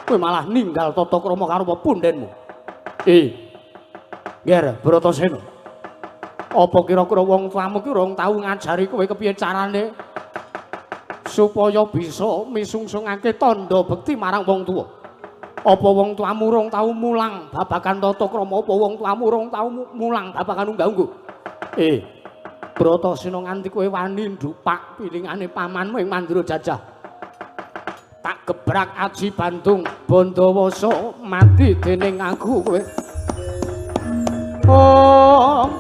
Speaker 1: Kowe malah ninggal tata krama karo pundhenmu. Nger Bratasena. Apa kira-kira wong tuamu ki urung tau ngajari kowe kepiye carane supaya bisa misungsungake tandha bekti marang wong tuwa? Apa wong tuamu urung tau mulang babagan tata krama? Apa wong tuamu urung tau mulang babagan unggah-ungguh? Bratasena, nganti kowe wani ndupak pilingane pamanmu ing Mandura Jajah. Tak gebrak aji Bandung Bandawasa mati dening aku kowe. Oh.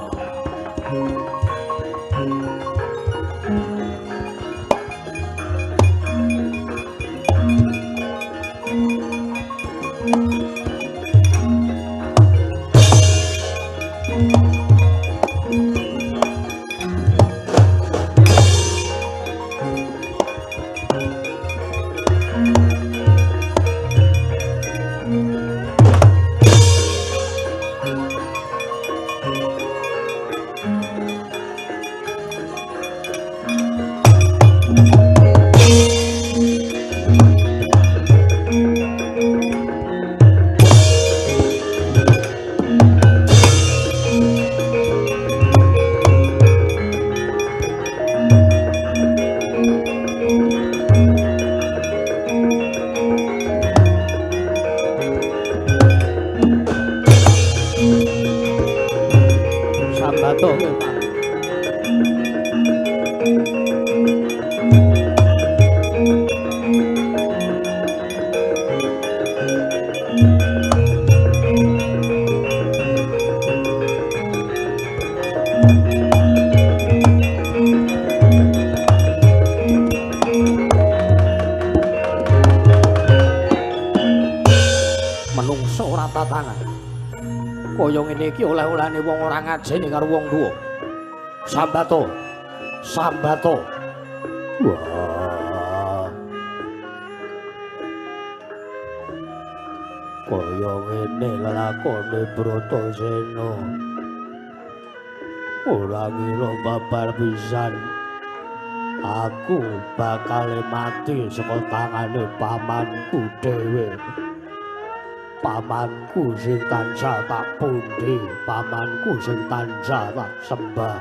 Speaker 1: Kaya ngene iki oleh-olehane wong ora ngajeni karo wong tuwa. Sambato. Sambato.
Speaker 2: Wah. Kaya ngene lelakone Bratasena. Ora ngira babar pisan. Aku bakal mati saka tangane pamanku dhewe. Pamanku sing tansah tak pundi, pamanku sing tansah tak sembah.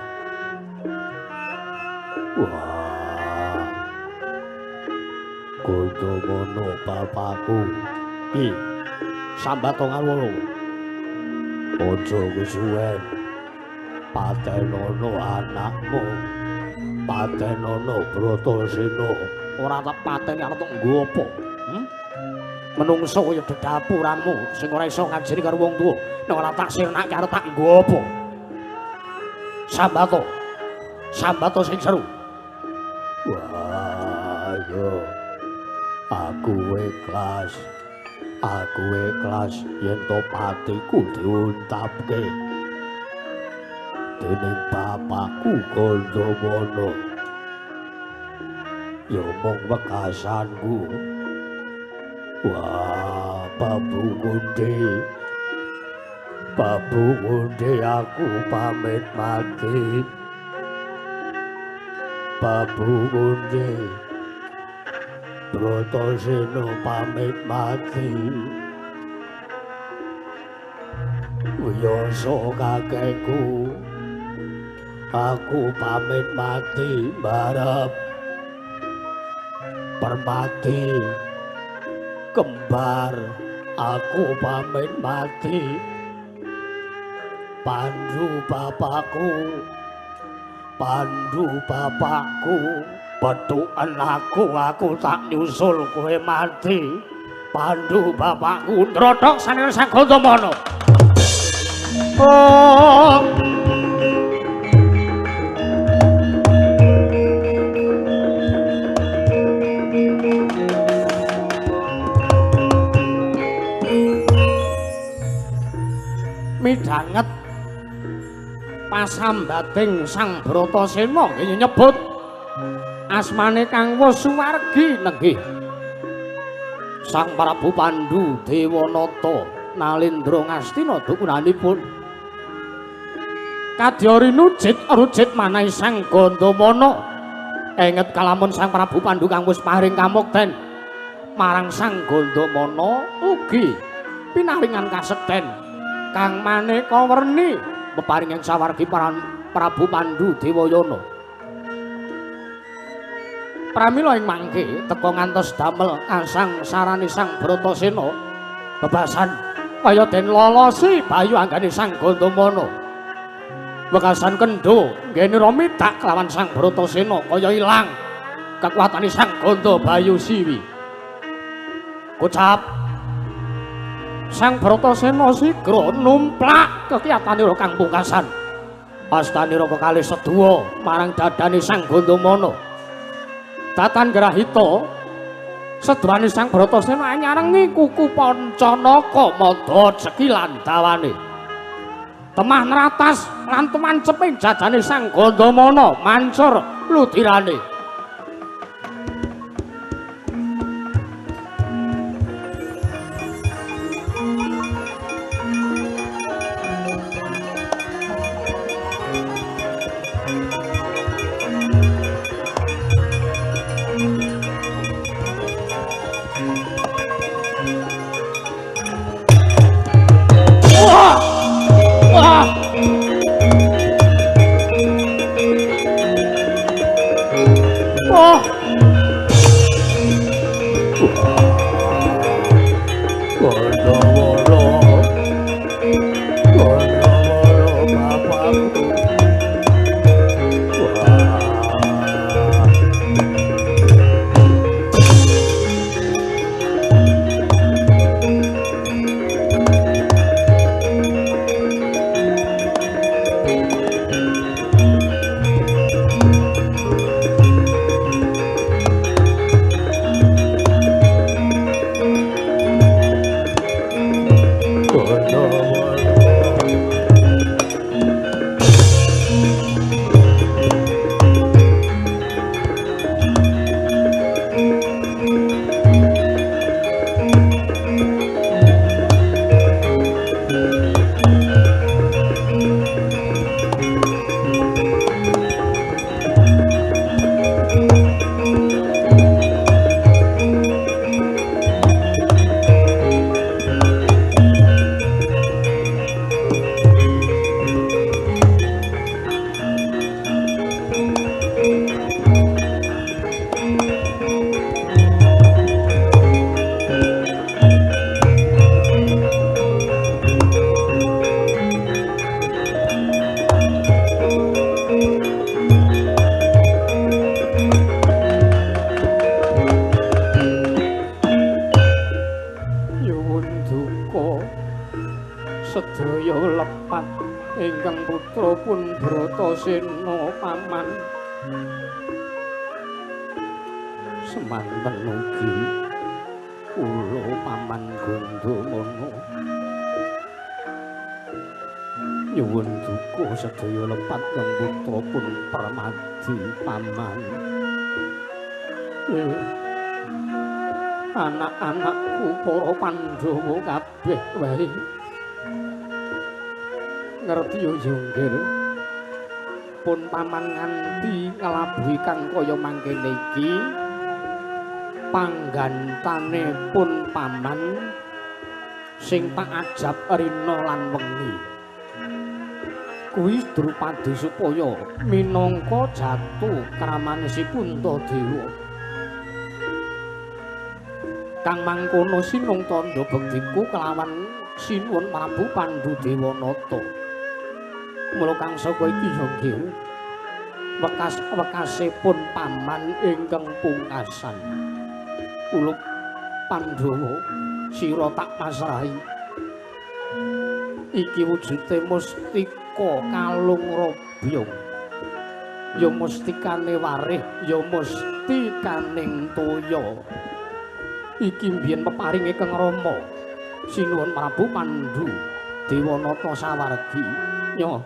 Speaker 2: Wah. Gandamana bapakku.
Speaker 1: Ki sambato ngawula.
Speaker 2: Aja kesuwen. Patenono anakmu. Patenono Bratasena.
Speaker 1: Ora tak pateni arep nggo apa? Menungso kaya dedapuramu sing ora iso ngajeni karo wong tuwa. Nek ora tak sirnake arep tak nggo apa? Sambato. Sambato sing seru.
Speaker 2: Wah, yo. Aku ikhlas. Aku ikhlas yen to patiku diuntapke dening bapakku Gandamana. Ya mung wekasanku. Wah, Prabu Kunthi. Prabu Kunthi, aku pamit mati. Prabu Kunthi, Bratasena pamit mati. Wiyasa kakekku, aku pamit mati barep Permati kembar, aku pamit mati. Pandu bapakku, Pandu bapakku, pethuken aku, aku tak nyusul kowe mati. Pandu bapakku,
Speaker 1: ndrodhok sanir Sang Gandamana. Oh. Midhanget pasambating Sang Bratasena nggih nyebut asmane kang wis suwargi nenggih Sang Prabu Pandu Dewanata Nalendra Ngastina dukunanipun kadya rinujit rujit manahi Sang Gandamana. Enget kalamun Sang Prabu Pandu kang wis paring kamukten marang Sang Gandamana ugi pinaringan kasekten kang maneka werni peparingan sawargi Prabu Pandu Dewayana. Pramila ing mangke teka ngantos damel kasang sarane Sang Bratasena bebasan kaya den lolosi bayu anggane Sang Gandamana. Wekasan kendho nggenira midak kelawan Sang Bratasena kaya ilang kekuatane Sang Ganda Bayu Siwi. Kocap Sang Bratasena sigra numplak kekiyatanira kang pungkasan. Astanira kekalih seduwa marang dadane Sang Gandamana. Datan grahita seduwane Sang Bratasena nyarengi kuku Pancanaka madha cekilan dawane. Temah nratas lan tumanceping jajane Sang Gandamana mancur ludirane. Sedaya lepat ingkang putra pun Bratasena paman. Semanten ugi kula paman Gandamana nyuwun duka sedaya lepat kang putra pun Permadi paman. Anak-anakku para Pandhawa kabeh wae. Ngerti yo nggih. Pun paman nganti nglabuhi kang kaya mangkene iki. Panggantane pun paman sing tak ajab rina lan wengi. Kuwi Drupadi supaya minangka jatu kramane si Puntadewa. Kang mangkono sinung tandha bektiku kelawan Sinuwun Prabu Pandhudewanata. Mula kang saka iki ya nggih wekas-wekase pun paman ingkang pungkasan. Kula Pandhawa sira tak pasrahi. Iki wujude mustika kalung robyong. Ya mustikane warih, ya mustikaning toya. Iki mbiyen peparinge Kang Rama Sinuwun Prabu Pandhu Dewanata sawargi. Nyo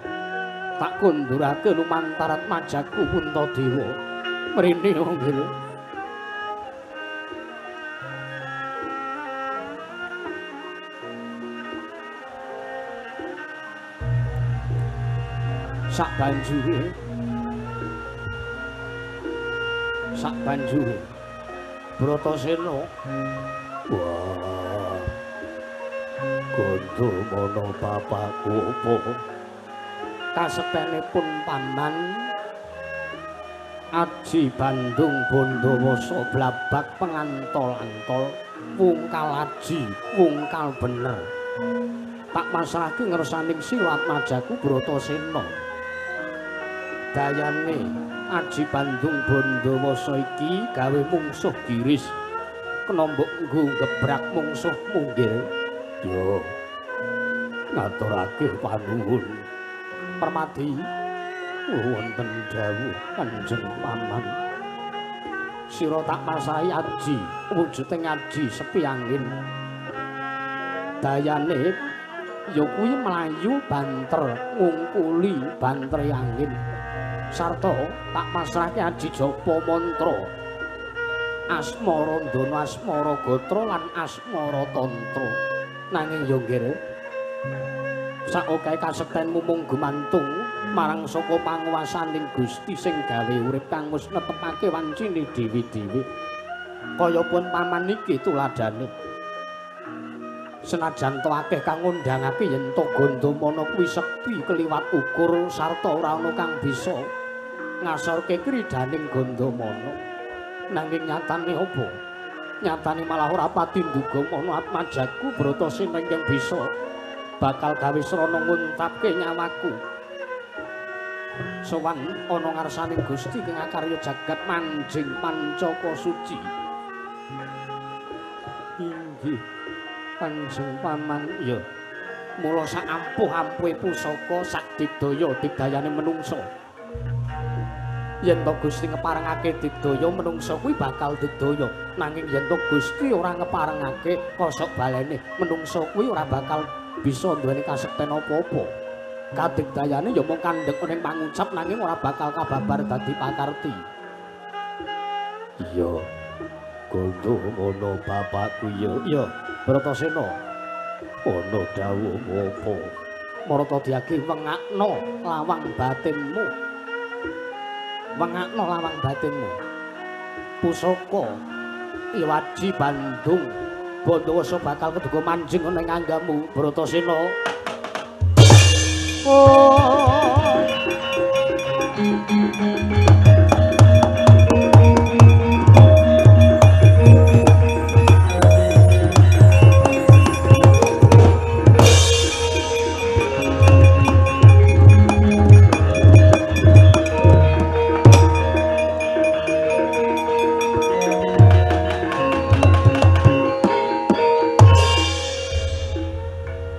Speaker 1: tak kundurake lumantar atmajaku Puntadewa. Mrene nggih. Sak banjure Bratasena,
Speaker 2: wah, Gandamana bapakku apa?
Speaker 1: Kasektene pun paman Aji Bandung Bondowasa blabak pengantol-antol wungkal aji wungkal bener. Tak pasrahke ngersaning sira atmajaku Bratasena. Dayane Aji Bandung Bondowasa iki gawe mungsuh giris kena mbok nggo gebrak mungsuh munggil.
Speaker 2: Yo ngaturake panuwun
Speaker 1: Permadi. Wonten dawuh Kanjeng Paman. Sira tak pasrahi aji wujuding aji sepi angin. Dayane ya kuwi mlayu banter ngungkuli bantere angin. Sarta tak pasrahke aji japa mantra asmara ndana asmara gatra lan asmara tantra. Nanging ya nggih saokahe kasektenmu mung gumantung marang saka panguwasaning Gusti sing gawe urip kang wis netepake wancine dewi-dewi. Kaya pun paman iki tuladhane. Senajan to akeh kang ngundhangake yen to Gandamana kuwi sekti keliwat ukur sarta ora ana kang bisa ngasorke kridaning Gandamana. Nanging nyatane apa? Nyatane malah ora pati nduga mana atmajaku Bratasena ingkang bisa bakal gawe srana nguntapke nyawaku. Sowan ana ngarsaning Gusti kang akarya jagat manjing pancaka suci. Inggih Kanjeng Paman. Ya mula sak ampuh-ampuhe pusaka sak digdaya digdayane menungsa. Yen to Gusti ngeparengake digdaya menungsa kuwi bakal digdaya. Nanging yen to Gusti ora ngeparengake kosok balene menungsa kuwi ora bakal bisa duweni kasekten apa-apa. Kadigdayane ya mung kandhek ning pangucap nanging ora bakal kababar dadi pakarti.
Speaker 2: Iya Gandamana bapakku ya.
Speaker 1: Iya Bratasena
Speaker 2: ana dawuh apa?
Speaker 1: Marata diagi wengakno lawang batinmu. Wengakno lawang batinmu. Pusaka ya Aji Bandung Bondowasa bakal keduga manjing ana ing anggamu Bratasena. Oh.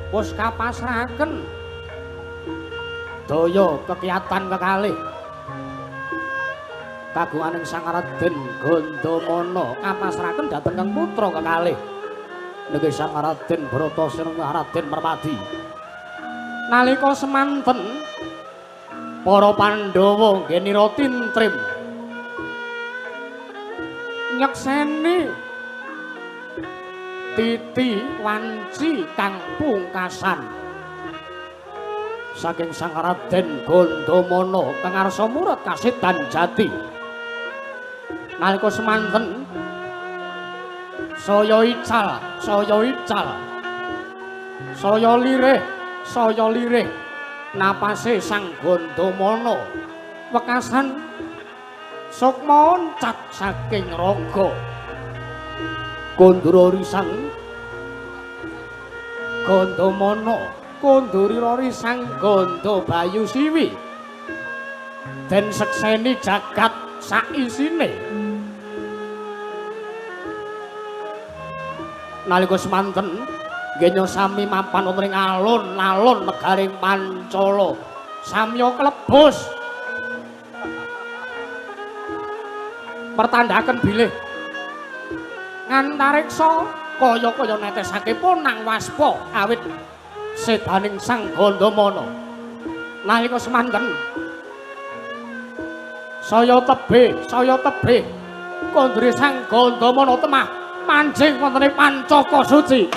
Speaker 1: Wis kapasrahaken daya kekiyatan kekalih kagunganing Sang Raden Gandamana kapasrahaken dhateng kang putra kekalih niki Sang Raden Bratasena Raden Merpati. Nalika semanten para Pandhawa nggenira tintrim nyekseni Titi wanci kang pungkasan saking Sang Raden Gandamana kang arsa murut kasedan jati. Nalika semanten saya ical, saya ical, saya lirih napase Sang Gandamana wekasan sukma oncat saking raga. Kondura risang Gandamana, kondurira risang Ganda Bayu Siwi, den sekseni jagat saisine. Nalika semanten genya sami mapan wonten ing alun-alun negaring Pancala, samya klebus pertandhaken bilih ngantariksa kaya-kaya netesake ponang waspa awit sedaning Sang Gandamana. Nalika semanten saya tebih kondure Sang Gandamana temah manjing wonten ing Pancaka Suci.